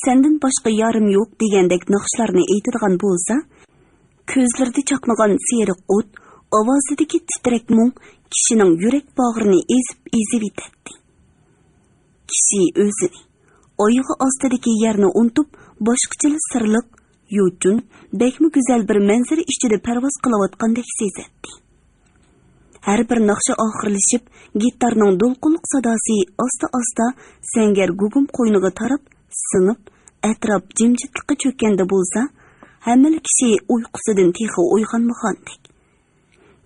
سەندىن باشقا يارىم يوق دېگەندەك ناخشىلارنى ئېيتىدىغان بولسا، كۆزلىرىدە چاقنىغان سېرىق ئوت، ئاۋازىدىكى تىترەك مۇڭ كىشىنىڭ يۈرەك باغرىنى ئېزىپ-ئېزىۋېتەتتى. كىشى ئۆزىنى، ئايىغى ئاستىدىكى يەرنى ئۇنتۇپ، باشقىچىلا سىرلىق، يوچۇن، بەكمۇ گۈزەل بىر مەنزىرە ئىچىدە پەرۋاز قىلىۋاتقاندەك سېزەتتى. ھەر بىر ناخشا ئاخىرلىشىپ، گىتارنىڭ دولقۇنلۇق ساداسى ئاستا-ئاستا سەڭگەر گۇگۇم قوينىغا تاراپ سىڭىپ، ئەتراپ جىمجىتلىققا چۆككەندە بولسا، ھەممىلا كىشى ئۇيقۇسىدىن تېخى ئويغانمىغاندەك،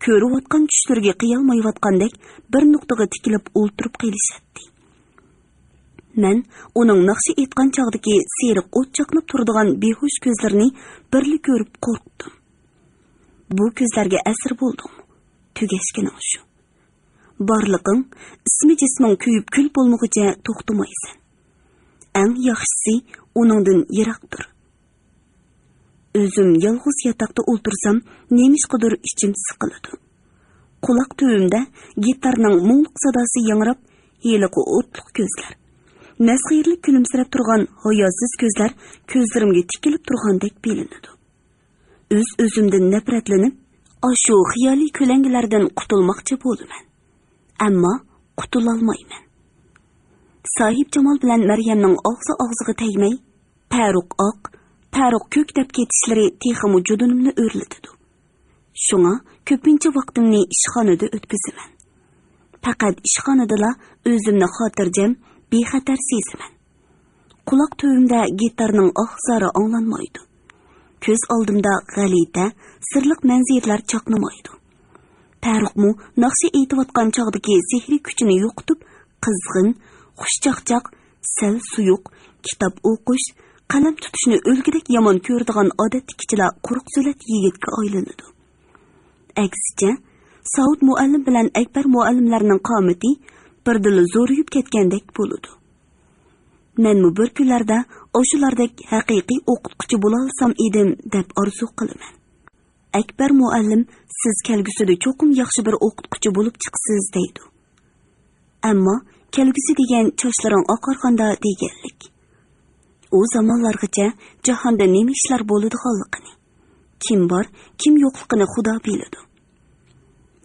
كۆرۈۋاتقان چۈشلىرىگە قىيالمايۋاتقاندەك بىر نۇقتىغا تىكىلىپ ئولتۇرۇپ قېلىشاتتى. مەن ئۇنىڭ ناخشا ئېيتقان چاغدىكى سېرىق ئوت چاقناپ تۇرىدىغان بىھوش كۆزلىرىنى بىرلا كۆرۈپ قورقتۇم. بۇ كۆزلەرگە ئەسىر بولدۇڭمۇ؟ تۈگەشكىنىڭ شۇ. بارلىقىڭ، ئىسمى جىسمىڭ كۆيۈپ كۈل بولمىغۇچە توختىمايسەن. ئەڭ ياخشىسى ئۇنىڭدىن يىراق تۇر. ئۆزۈم يالغۇز ياتاقتا ئولتۇرسام، نېمىشقىدۇر ئىچىم سىقىلىدۇ. قۇلاق تۈۋىمدە گىتارنىڭ مۇڭلۇق ساداسى ياڭراپ، ھېلىقى ئوتلۇق كۆزلەر، مەسخىرىلىك كۈلۈمسىرەپ تۇرغان ھاياسىز كۆزلەر كۆزلىرىمگە تىكىلىپ تۇرغاندەك بىلىنىدۇ. ئۆز-ئۆزۈمدىن نەپرەتلىنىپ، ئاشۇ خىيالىي كۆلەڭگىلەردىن قۇتۇلماقچى بولىمەن. ئەمما قۇتۇلالمايمەن. ساھىبجامال بىلەن مەريەمنىڭ ئاغزى ئاغزىغا تەگمەي، پەرۇق ئاق، پەرۇق كۆك دەپ كېتىشلىرى تېخىمۇ جۇدۇنۇمنى ئۆرلىتىدۇ. شۇڭا كۆپىنچە ۋاقتىمنى ئىشخانىدا ئۆتكۈزىمەن. پەقەت ئىشخانىدىلا ئۆزۈمنى خاتىرجەم، بىخەتەر سېزىمەن. قۇلاق تۈۋىمدە گىتارنىڭ ئاھ-زارى ئاڭلانمايدۇ. كۆز ئالدىمدا غەلىتە، سىرلىق مەنزىرىلەر چاقنىمايدۇ. پەرۇقمۇ ناخشا ئېيتىۋاتقان چاغدىكى سېھرىي كۈچىنى يوقىتىپ، قىزغىن، خۇشچاقچاق، سەل سۇيۇق، كىتاب ئوقۇش، قەلەم تۇتۇشنى ئۆلگۈدەك يامان كۆرىدىغان ئادەتتىكىچىلا قۇرۇق سۆلەت يىگىتكە ئايلىنىدۇ. ئەكسىچە، ساۋۇت مۇئەللىم بىلەن ئەكبەر مۇئەللىملەرنىڭ قامىتى بىردىنلا زورىيىپ كەتكەندەك بولىدۇ. مەنمۇ بىر كۈنلەردە ئاشۇلاردەك ھەقىقىي ئوقۇتقۇچى بولالىسام ئىدىم، دەپ ئارزۇ قىلىمەن. ئەكبەر مۇئەللىم، سىز كەلگۈسىدە چوقۇم ياخشى بىر ئوقۇتقۇچى بولۇپ چىقىسىز، دەيدۇ. ئەمما كەلگۈسى دېگەن چاچلىرىڭ ئاقارغاندا دېگەنلىك. ئۇ زامانلارغىچە جاھاندا نېمە ئىشلار بولىدىغانلىقىنى، كىم بار، كىم يوقلۇقىنى خۇدا بىلىدۇ.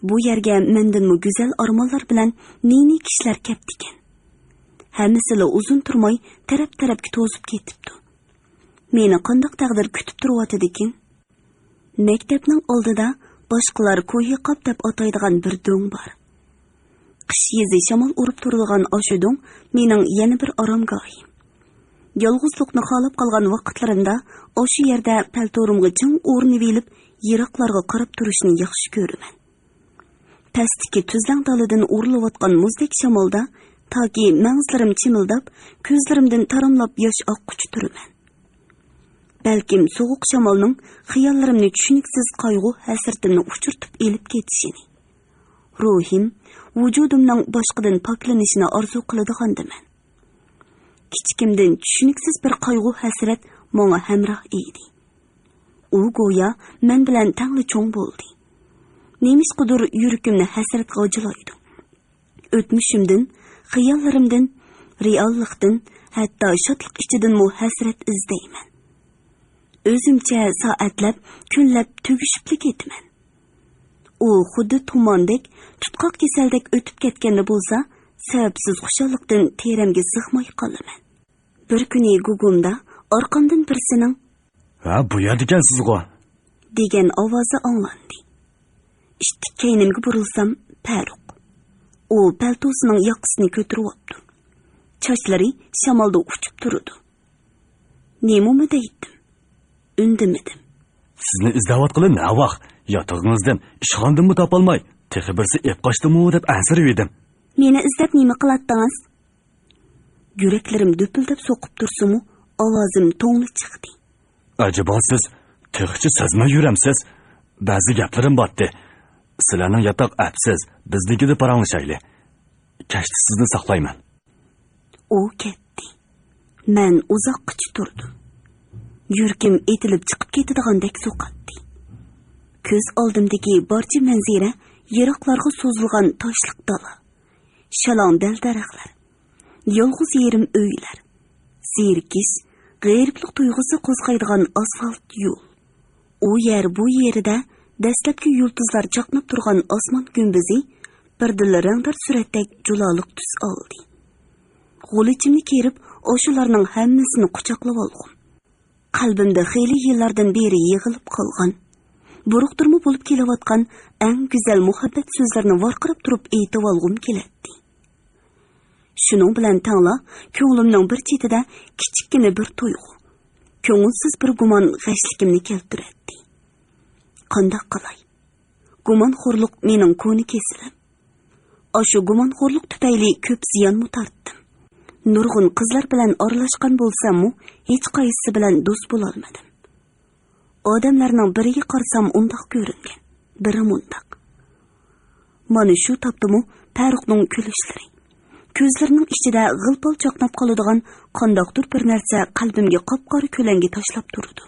بۇ يەرگە مەندىنمۇ گۈزەل ئارمانلار بىلەن نى-نى كىشىلەر كەپتىكەن. ھەممىسىلا ئۇزۇن تۇرماي تەرەپ-تەرەپكە توزۇپ كېتىپتۇ. مېنى قانداق تەقدىر كۈتۈپ تۇرۇۋاتىدىكىن؟ مەكتەپنىڭ ئالدىدا باشقىلار كوھى قاپ دەپ ئاتايدىغان بىر دۆڭ بار. قىش يېزى شامال ئۇرۇپ تۇرىدىغان ئاشۇ دۆڭ مېنىڭ يەنە بىر ئارامگاھىم. يالغۇزلۇقنى خالاپ قالغان ۋاقىتلىرىمدا ئاشۇ يەردە پەلتورۇمغا جىڭ ئورىنىۋېلىپ، يىراقلارغا قاراپ تۇرۇشنى ياخشى كۆرىمەن. پەستىكى تۈزلەڭ دالىدىن ئۇرۇلۇۋاتقان مۇزدەك شامالدا تاكى مەڭزلىرىم چىمىلداپ، كۆزلىرىمدىن تاراملاپ ياش ئاققۇچە تۇرىمەن. بەلكىم سوغۇق شامالنىڭ خىياللىرىمنى چۈشىنىكسىز قايغۇ-ھەسرىتىمنى ئۇچۇرتۇپ ئېلىپ كېتىشىنى، روھىم، ۋۇجۇدۇمنىڭ باشقىدىن پاكلىنىشىنى ئارزۇ قىلىدىغاندىمەن. كىچىكىمدىن چۈشىنىكسىز بىر قايغۇ-ھەسرەت ماڭا ھەمراھ ئىدى. ئۇ گويا مەن بىلەن تەڭلا چوڭ بولدى. نېمىشقىدۇر يۈرىكىمنى ھەسرەت غاجىلايدۇ. ئۆتمۈشۈمدىن، خىياللىرىمدىن رېئاللىقتىن، ھەتتا شادلىق ئىچىدىنمۇ ھەسرەت ئىزدەيمەن. ئۆزۈمچە سائەتلەپ، كۈنلەپ تۈگىشىپلا كېتىمەن. ئۇ خۇددى تۇماندەك، تۇتقاق كېسەلدەك ئۆتۈپ كەتكەندە بولسا، سەۋەبسىز خۇشاللىقتىن تېرەمگە سىغماي قالىمەن. بىر كۈنى گۇگۇمدا ئارقامدىن بىرسىنىڭ، «ھە، بۇ يەردىكەنسىزغۇ!» دېگەن ئاۋازى ئاڭلاندى. ئىتتىك كەينىمگە بۇرۇلسام، پەرۇق. ئۇ پەلتوسىنىڭ ياقىسىنى كۆتۈرۈۋاپتۇ. چاچلىرى شامالدا ئۇچۇپ تۇرىدۇ. نېمىمۇ دەيتتىم؟ ئۈندىمىدىم. «سىزنى ئىزدەۋاتقىلى نەۋاق؟ ياتىقىڭىزدىن، ئىشخانىدىنمۇ تاپالماي، تېخى بىرسى ئېپ قاچتىمۇ دەپ ئەنسىرەۋىدىم.» «مېنى ئىزدەپ نېمە قىلاتتىڭىز؟» يۈرەكلىرىم دۈپۈلدەپ سوقۇپ تۇرسىمۇ، ئاۋازىم توڭلا چىقتى. «ئەجەبا سىز تېخىچە سەزمەي يۈرەمسىز؟ بەزى گەپلىرىم بارتتى. سىلەرنىڭ ياتاق ئەپسىز، بىزنىڭكىدە پاراڭلىشايلى. كەچتە سىزنى ساقلايمەن.» ئۇ كەتتى. مەن ئۇزاققىچە تۇردۇم. يۈرىكىم ئېتىلىپ چىقىپ كېتىدىغاندەك سوقاتتى. كۆز ئالدىمدىكى بارچە مەنزىرە يىراقلارغا سوزۇلغان تاشلىق دالا، شالاڭ دەل-دەرەخلەر، يالغۇز يېرىم ئۆيلەر، زېرىكىش، غېرىبلىق تۇيغۇسى قوزغايدىغان ئاسفالت يول. ئۇ يەر بۇ يېرىدە دەسلەپكى يۇلتۇزلار چاقناپ تۇرغان ئاسمان گۈمبىزى بىردىنلا رەڭدار سۈرەتتەك جۇلالىق تۈس ئالدى. غۇلىچىمنى كېرىپ، ئاشۇلارنىڭ ھەممىسىنى قۇچاقلىۋالغۇم. قەلبىمدە خېلى يىللاردىن بېرى يىغىلىپ قالغان، بۇرۇقتۇرما بولۇپ كېلىۋاتقان ئەڭ گۈزەل مۇھەببەت سۆزلىرىنى ۋارقىراپ تۇرۇپ ئېيتىۋالغۇم كېلەتتى. شۇنىڭ بىلەن تەڭلا كۆڭلۈمنىڭ بىر چېتىدە كىچىككىنە بىر تۇيغۇ، كۆڭۈلسىز بىر گۇمان غەشلىكىمنى كەلتۈرەتتى. قانداق قىلاي؟ گۇمانخورلۇق مېنىڭ كونا كېسىلىم. ئاشۇ گۇمانخورلۇق تۈپەيلى كۆپ زىيانمۇ تارتتىم. نۇرغۇن قىزلار بىلەن ئارىلاشقان بولساممۇ، ھېچقايسىسى بىلەن دوست بولالمىدىم. ئادەملەرنىڭ بىرىگە قارىسام ئۇنداق كۆرۈنگەن، بىرى مۇنداق. مانا شۇ تاپتىمۇ پەرۇقنىڭ كۈلۈشلىرى، كۆزلىرىنىڭ ئىچىدە غىل-پال چاقناپ قالىدىغان قانداقتۇر بىر نەرسە قەلبىمگە قاپقارا كۆلەڭگە تاشلاپ تۇرىدۇ.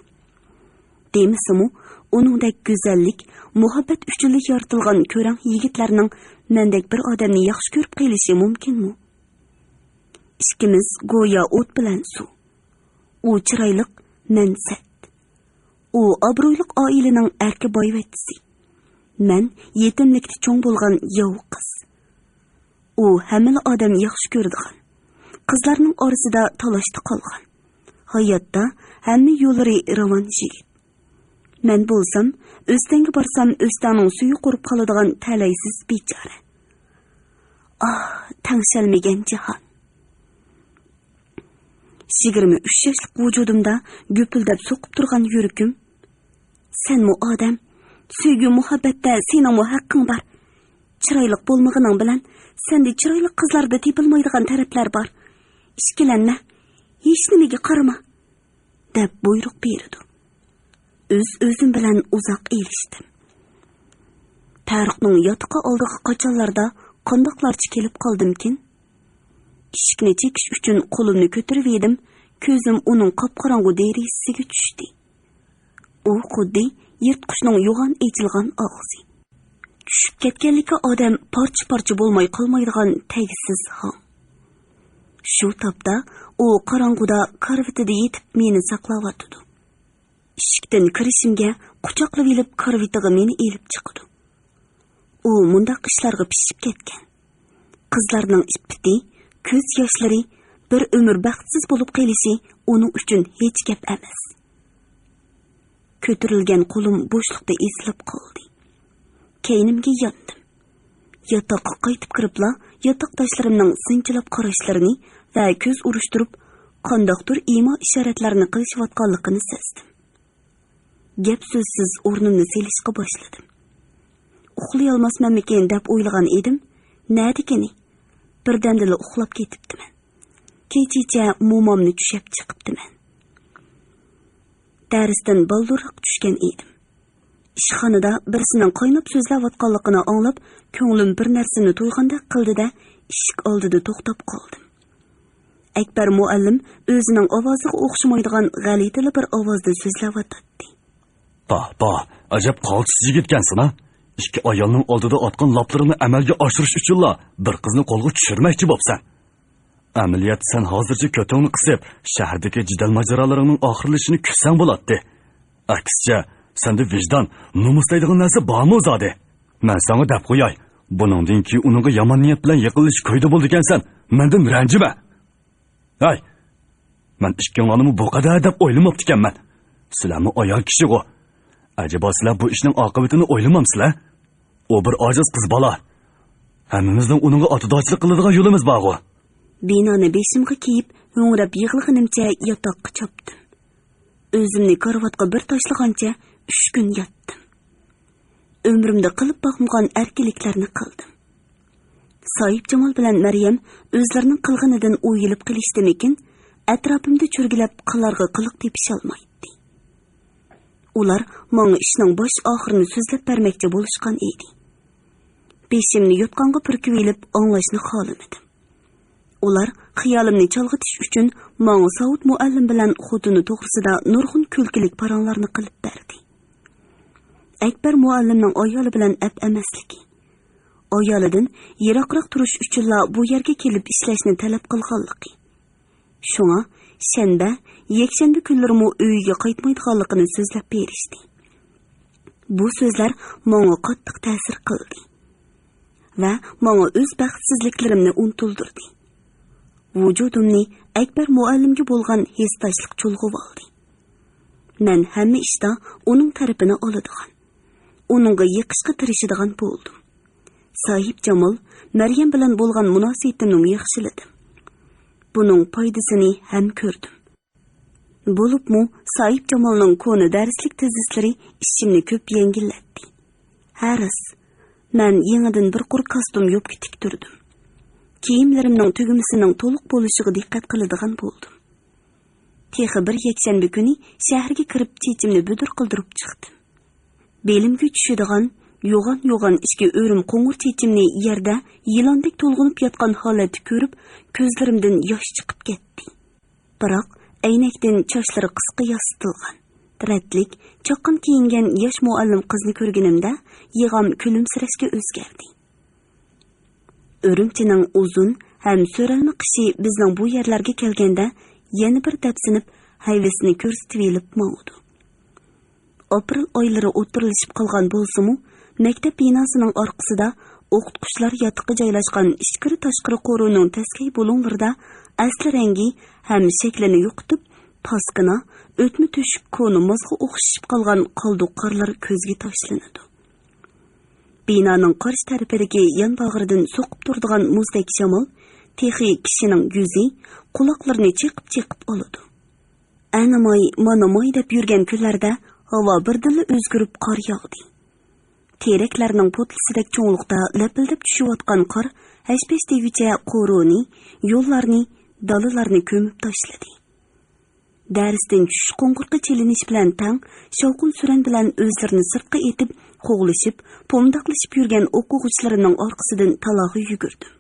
دېمىسىمۇ، ئۇنىڭدەك گۈزەللىك، مۇھەببەت ئۈچۈنلا يارىتىلغان كۆرەڭ يىگىتلەرنىڭ مەندەك بىر ئادەمنى ياخشى كۆرۈپ قېلىشى مۇمكىنمۇ؟ ئىككىمىز گويا ئوت بىلەن سۇ. ئۇ چىرايلىق، مەن سەت. ئۇ ئابرۇيلۇق ئائىلىنىڭ ئەركە بايۋەچچىسى. مەن يېتىملىكتە چوڭ بولغان ياۋا قىز. ئۇ ھەممىلا ئادەم ياخشى كۆرىدىغان، قىزلارنىڭ ئارىسىدا تالاشتا قالغان، ھاياتتا ھەممە يوللىرى راۋان يىگىت. مەن بولسام، ئۆستەڭگە بارسام، ئۆستەڭنىڭ سۈيى قۇرۇپ قالىدىغان تەلەيسىز بىچارە. ئاھ، تەڭشەلمىگەن جاھان! يىگىرمە ئۈچ ياشلىق ۋۇجۇدۇمدا گۈپۈلدەپ سوقۇپ تۇرغان يۈرىكىم، سەنمۇ ئادەم، سۆيگۈ مۇھەببەتتە سېنىڭمۇ ھەققىڭ بار. چىرايلىق بولمىغىنىڭ بىلەن سەندە چىرايلىق قىزلاردا تېپىلمايدىغان تەرەپلەر بار. ئىككىلەنمە، ھېچنېمىگە قارىما، دەپ بۇيرۇق بېرىدۇ. ئۆز-ئۆزۈم بىلەن ئۇزاق ئېلىشتىم. پەرۇقنىڭ ياتىقى ئالدىغا قاچانلاردا قانداقلارچە كېلىپ قالدىمكىن؟ ئىشىكنى چېكىش ئۈچۈن قولۇمنى كۆتۈرۈۋىدىم، كۆزۈم ئۇنىڭ قاپقاراڭغۇ دېرىزىسىگە چۈشتى. ئۇ خۇددى يىرتقۇچنىڭ يوغان ئېچىلغان ئاغزى. چۈشۈپ كەتكەنلىكى ئادەم پارچە-پارچە بولماي قالمايدىغان تەگسىز ھاڭ. شۇ تاپتا ئۇ قاراڭغۇدا كارىۋىتىدا يېتىپ مېنى ساقلاۋاتىدۇ. ئىشىكتىن كىرىشىمگە قۇچاقلىۋېلىپ كارىۋىتىغا مېنى ئېلىپ چىقىدۇ. ئۇ مۇنداق ئىشلارغا پىشىپ كەتكەن. قىزلارنىڭ ئىپپىتى، كۆز ياشلىرى، بىر ئۆمۈر بەختسىز بولۇپ قېلىشى ئۇنىڭ ئۈچۈن ھېچ گەپ ئەمەس. كۆتۈرۈلگەن قولۇم بوشلۇقتا ئېسىلىپ قالدى. كەينىمگە ياندىم. ياتاققا قايتىپ كىرىپلا، ياتاقداشلىرىمنىڭ سىنچىلاپ قاراشلىرىنى ۋە كۆز ئۇرۇشتۇرۇپ، قانداقتۇر ئىما ئىشارەتلەرنى قىلىشىۋاتقانلىقىنى سەزدىم. گەپ-سۆزسىز ئورنۇمنى سېلىشقا باشلىدىم. ئۇخلىيالماسمەنمىكىن دەپ ئويلىغان ئىدىم، نەدىكىنى؟ بىردەمدىلا ئۇخلاپ كېتىپتىمەن. كېچىچە مومامنى چۈشەپ چىقىپتىمەن. دەرستىن بالدۇرراق چۈشكەن ئىدىم. ئىشخانىدا بىرسىنىڭ قايناپ سۆزلەۋاتقانلىقىنى ئاڭلاپ، كۆڭلۈم بىر نەرسىنى تۇيغاندەك قىلدى-دە، ئىشىك ئالدىدا توختاپ قالدىم. ئەكبەر مۇئەللىم ئۆزىنىڭ ئاۋازىغا ئوخشىمايدىغان غەلىتىلا بىر ئاۋازدا سۆزلەۋاتاتتى. پاھ، پاھ، ئەجەب قالتىس يىگىتكەنسەن ھە! ئىككى ئايالنىڭ ئالدىدا ئاتقان لاپلىرىڭنى ئەمەلگە ئاشۇرۇش ئۈچۈنلا بىر قىزنى قولغا چۈشۈرمەكچى بوپسەن. ئەمەلىيەتتە سەن ھازىرچە كۆتۈڭنى قىسىپ، شەھەردىكى جېدەل-ماجىرالىرىڭنىڭ ئاخىرلىشىشىنى كۈتسەڭ بولاتتى. ئەكسىچە، سەندە ۋىجدان، نومۇس دەيدىغان نەرسە بارمۇ زادى؟ مەن ساڭا دەپ قوياي، بۇنىڭدىن كېيىن ئۇنىڭغا يامان نىيەت بىلەن يېقىنلىشىپ كۆيدە بولىدىكەنسەن، مەندىن رەنجىمە. ھەي، مەن ئىككىڭلارنىمۇ بۇ قەدەر دەپ ئويلىماپتىكەنمەن. سىلەرمۇ ئايال كىشىغۇ. ئەجەبا سىلەر بۇ ئىشنىڭ ئاقىۋىتىنى ئويلىمامسىلەر؟ ئۇ بىر ئاجىز قىز بالا. ھەممىمىزنىڭ ئۇنىڭغا ئاتىدارچىلىق قىلىدىغان يولىمىز بارغۇ. بىنانى بېشىمغا كىيىپ، ھۆڭرەپ يىغلىغىنىمچە ياتاققا چاپتىم. ئۆزۈمنى كارىۋاتقا بىر تاشلىغانچە ئۈچ كۈن ياتتىم. ئۆمرۈمدە قىلىپ باقمىغان ئەركىنلىكلەرنى قىلدىم. ساھىبجامال بىلەن مەريەم ئۆزلىرىنىڭ قىلغىنىدىن ئويۇلۇپ قېلىشتىمىكىن، ئەتراپىمدا چۆرگىلەپ قىلارغا قىلىق تېپىشالمايتتى. ئۇلار ماڭا ئىشنىڭ باش-ئاخىرىنى سۆزلەپ بەرمەكچى بولۇشقان ئىدى. بېشىمنى يوتقانغا پۈركۈۋېلىپ ئاڭلاشنى خالىمىدىم. ئۇلار خىيالىمنى چالغىتىش ئۈچۈن ماڭا ساۋۇت مۇئەللىم بىلەن خوتۇنى توغرىسىدا نۇرغۇن كۈلكىلىك پاراڭلارنى قىلىپ بەردى. ئەكبەر مۇئەللىمنىڭ ئايالى بىلەن ئەپ ئەمەسلىكى، ئايالىدىن يىراقراق تۇرۇش ئۈچۈنلا بۇ يەرگە كېلىپ ئىشلەشنى تەلەپ قىلغانلىقى، شۇڭا شەنبە، يەكشەنبە كۈنلىرىمۇ ئۆيىگە قايتمايدىغانلىقىنى سۆزلەپ بېرىشتى. بۇ سۆزلەر ماڭا قاتتىق تەسىر قىلدى ۋە ماڭا ئۆز بەختسىزلىكلىرىمنى ئۇنتۇلدۇردى. ۋۇجۇدۇمنى ئەكبەر مۇئەللىمگە بولغان ھېسداشلىق چۇلغىۋالدى. مەن ھەممە ئىشتا ئۇنىڭ تەرىپىنى ئالىدىغان، ئۇنىڭغا يېقىشقا تىرىشىدىغان بولدۇم. ساھىبجامال، مەريەم بىلەن بولغان مۇناسىۋىتىمنىمۇ ياخشىلىدىم. بۇنىڭ پايدىسىنى ھەم كۆردۈم. بولۇپمۇ ساھىبجامالنىڭ كونا دەرسلىك تېزىسلىرى ئىشىمنى كۆپ يەڭگىللەتتى. ھە راست، مەن يېڭىدىن بىر قۇر كاستيۇم يوپكا تىكتۈردۈم. كىيىملىرىمنىڭ تۈگمىسىنىڭ تولۇق بولۇشىغا دىققەت قىلىدىغان بولدۇم. تېخى بىر يەكشەنبە كۈنى شەھەرگە كىرىپ چېچىمنى بۈدۈر قىلدۇرۇپ چىقتىم. بېلىمگە چۈشىدىغان، يوغان-يوغان ئىچكى ئۆرۈم قوڭۇر چېچىمنى يەردە يىلاندەك تولغىنىپ ياتقان ھالەتتە كۆرۈپ، كۆزلىرىمدىن ياش چىقىپ كەتتى. بىراق، ئەينەكتىن چاچلىرى قىسقا ياسىتىلغان، رەتلىك، چاققان كىيىنگەن ياش مۇئەللىم قىزنى كۆرگىنىمدە، يىغام كۈلۈمسىرەشكە ئۆزگەردى. ئۈرۈمچىنىڭ ئۇزۇن ھەم سۆرەلمە قىشى بىزنىڭ بۇ يەرلەرگە كەلگەندە يەنە بىر دەپسىنىپ، ھەيۋىسىنى كۆرسىتىۋېلىپ ماڭىدۇ. ئاپرېل ئايلىرى ئوتتۇرىلىشىپ قالغان بولسىمۇ، مەكتەپ بىناسىنىڭ ئارقىسىدا ئوقۇتقۇچىلار ياتىقى جايلاشقان ئىچكىرى-تاشقىرى قورۇنىڭ تەسكەي بۇلۇڭلىرىدا ئەسلى رەڭگى ھەم شەكلىنى يوقىتىپ، پاسكىنا، ئۆتمە تۆشۈك كونا مازغا ئوخشىشىپ قالغان قالدۇق قارلار كۆزگە تاشلىنىدۇ. بىنانىڭ قارشى تەرىپىدىكى يان باغرىدىن سوقۇپ تۇرىدىغان مۇزدەك شامال تېخى كىشىنىڭ يۈزى، قۇلاقلىرىنى چېقىپ-چېقىپ ئالىدۇ. ئەنە ماي، مانا ماي دەپ يۈرگەن كۈنلەردە ھاۋا بىردىنلا ئۆزگىرىپ قار ياغدى. تېرەكلەرنىڭ پوتلىسىدەك چوڭلۇقتا لەپىلدەپ چۈشۈۋاتقان قار ھەش-پەش دېگۈچە قورۇنى، يوللارنى، دالىلارنى كۆمۈپ تاشلىدى. دەرستىن چۈشۈش قوڭغۇرىقى چېلىنىش بىلەن تەڭ، شاۋقۇن-سۈرەن بىلەن ئۆزلىرىنى سىرتقا ئېتىپ، قوغلىشىپ، پومداقلىشىپ يۈرگەن ئوقۇغۇچىلىرىمنىڭ ئارقىسىدىن تالاغا يۈگۈردۈم.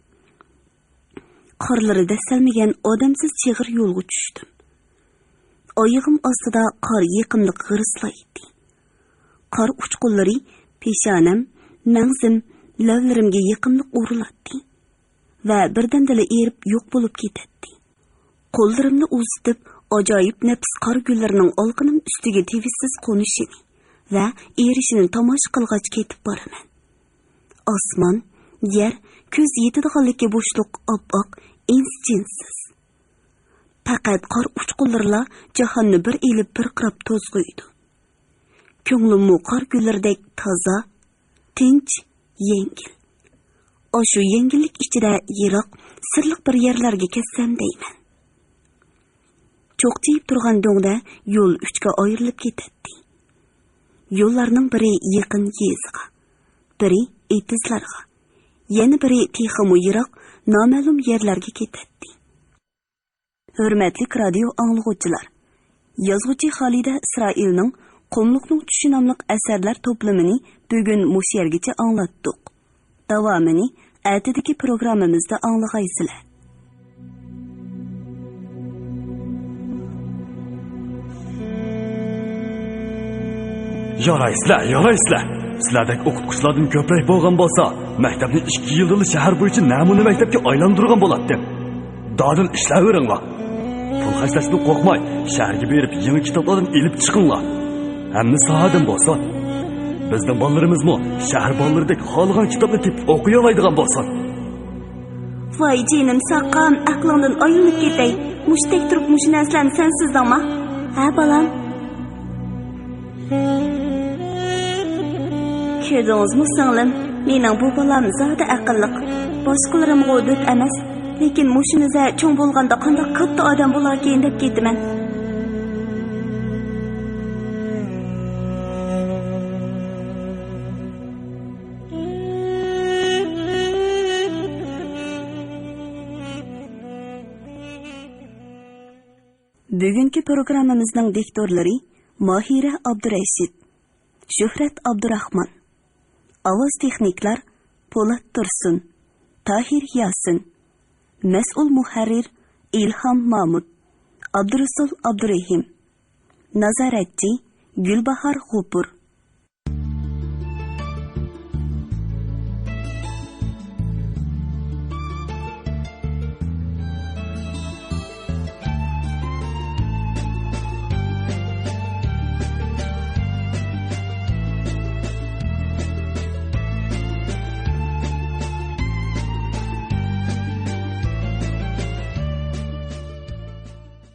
قارلىرى دەسسەلمىگەن ئادەمسىز چىغىر يولغا چۈشتۈم. ئايىغىم ئاستىدا قار يېقىملىق غىرىسلايتتى. قار ئۇچقۇنلىرى پېشانەم، مەڭزىم، لەۋلىرىمگە يېقىملىق ئۇرۇلاتتى ۋە بىردەمدىلا ئېرىپ يوق بولۇپ كېتەتتى. قوللىرىمنى ئۇزىتىپ، ئاجايىپ نەپىس قار گۈللىرىنىڭ ئالقىنىم ئۈستىگە تىۋىشسىز قونۇشىنى ۋە ئېرىشىنى تاماشا قىلغاچ كېتىپ بارىمەن. ئاسمان، يەر، كۆز يېتىدىغانلىكى بوشلۇق ئاپئاق، ئىنس-جىنسىز. پەقەت قار ئۇچقۇنلىرىلا جاھاننى بىر ئېلىپ بىر قىراپ توزغۇيدۇ. كۆڭلۈممۇ قار گۈللىرىدەك تازا، تىنچ، يەڭگىل. ئاشۇ يەڭگىللىك ئىچىدە يىراق، سىرلىق بىر يەرلەرگە كەتسەم دەيمەن. چوقچىيىپ تۇرغان دۆڭدە يول ئۈچكە ئايرىلىپ كېتەتتى. يوللارنىڭ بىرى يېقىن يېزىغا، بىرى ئېتىزلارغا، يەنە بىرى تېخىمۇ يىراق، نامەلۇم يەرلەرگە كېتەتتى. ھۆرمەتلىك رادىيو ئاڭلىغۇچىلار! يازغۇچى خالىدە ئىسرائىلنىڭ قۇملۇقنىڭ چۈشى ناملىق ئەسەرلەر توپلىمىنى بۈگۈن مۇشۇ يەرگىچە ئاڭلاتتۇق. داۋامىنى ئەتىدىكى پروگراممىمىزدا ئاڭلىغايسىلەر. يارايسىلەر، يارايسىلەر! سىلەردەك ئوقۇتقۇچىلاردىن كۆپرەك بولغان بولسا، مەكتەپنى ئىككى يىلدىلا شەھەر بويىچە نەمۇنە مەكتەپكە ئايلاندۇرغان بولاتتىم. دادىل ئىشلەۋېرىڭلار. پۇل خەجلەشتىن قورقماي، شەھەرگە بېرىپ يېڭى كىتابلاردىن ئېلىپ چىقىڭلار. ھەممە ساھەدىن بولسا، بىزنىڭ بالىلىرىمىزمۇ شەھەر بالىلىرىدەك خالىغان كىتابنى تېپىپ ئوقۇيالايدىغان بولسۇن. ۋاي جېنىم ساقام، ئەقلىڭدىن ئايلىنىپ كېتەي. مۇشتەك تۇرۇپ مۇشۇ نەرسىلەرنى سەن سىزدىڭما؟ ھە، بالام؟ كۆردىڭىزمۇ سىڭلىم، مېنىڭ بۇ بالام زادى ئەقىللىق. باشقىلىرىمغۇ دۆت ئەمەس، لېكىن مۇشۇ نىزە چوڭ بولغاندا قانداق كاتتا ئادەم بولاركىن دەپ كېتىمەن. بۈگۈنكى پروگراممىمىزنىڭ دىكتورلىرى ماھىرە ئابدۇرەشىت، شۆھرەت ئابدۇراخمان. ئاۋاز تېخنىكلار پولات تۇرسۇن، تاھىر ياسىن، مەسئۇل مۇھەررىر ئىلھام مامۇت، ئابدۇرۇسۇل ئابدۇرېھىم، نازارەتچى گۈلباھار غوپۇر.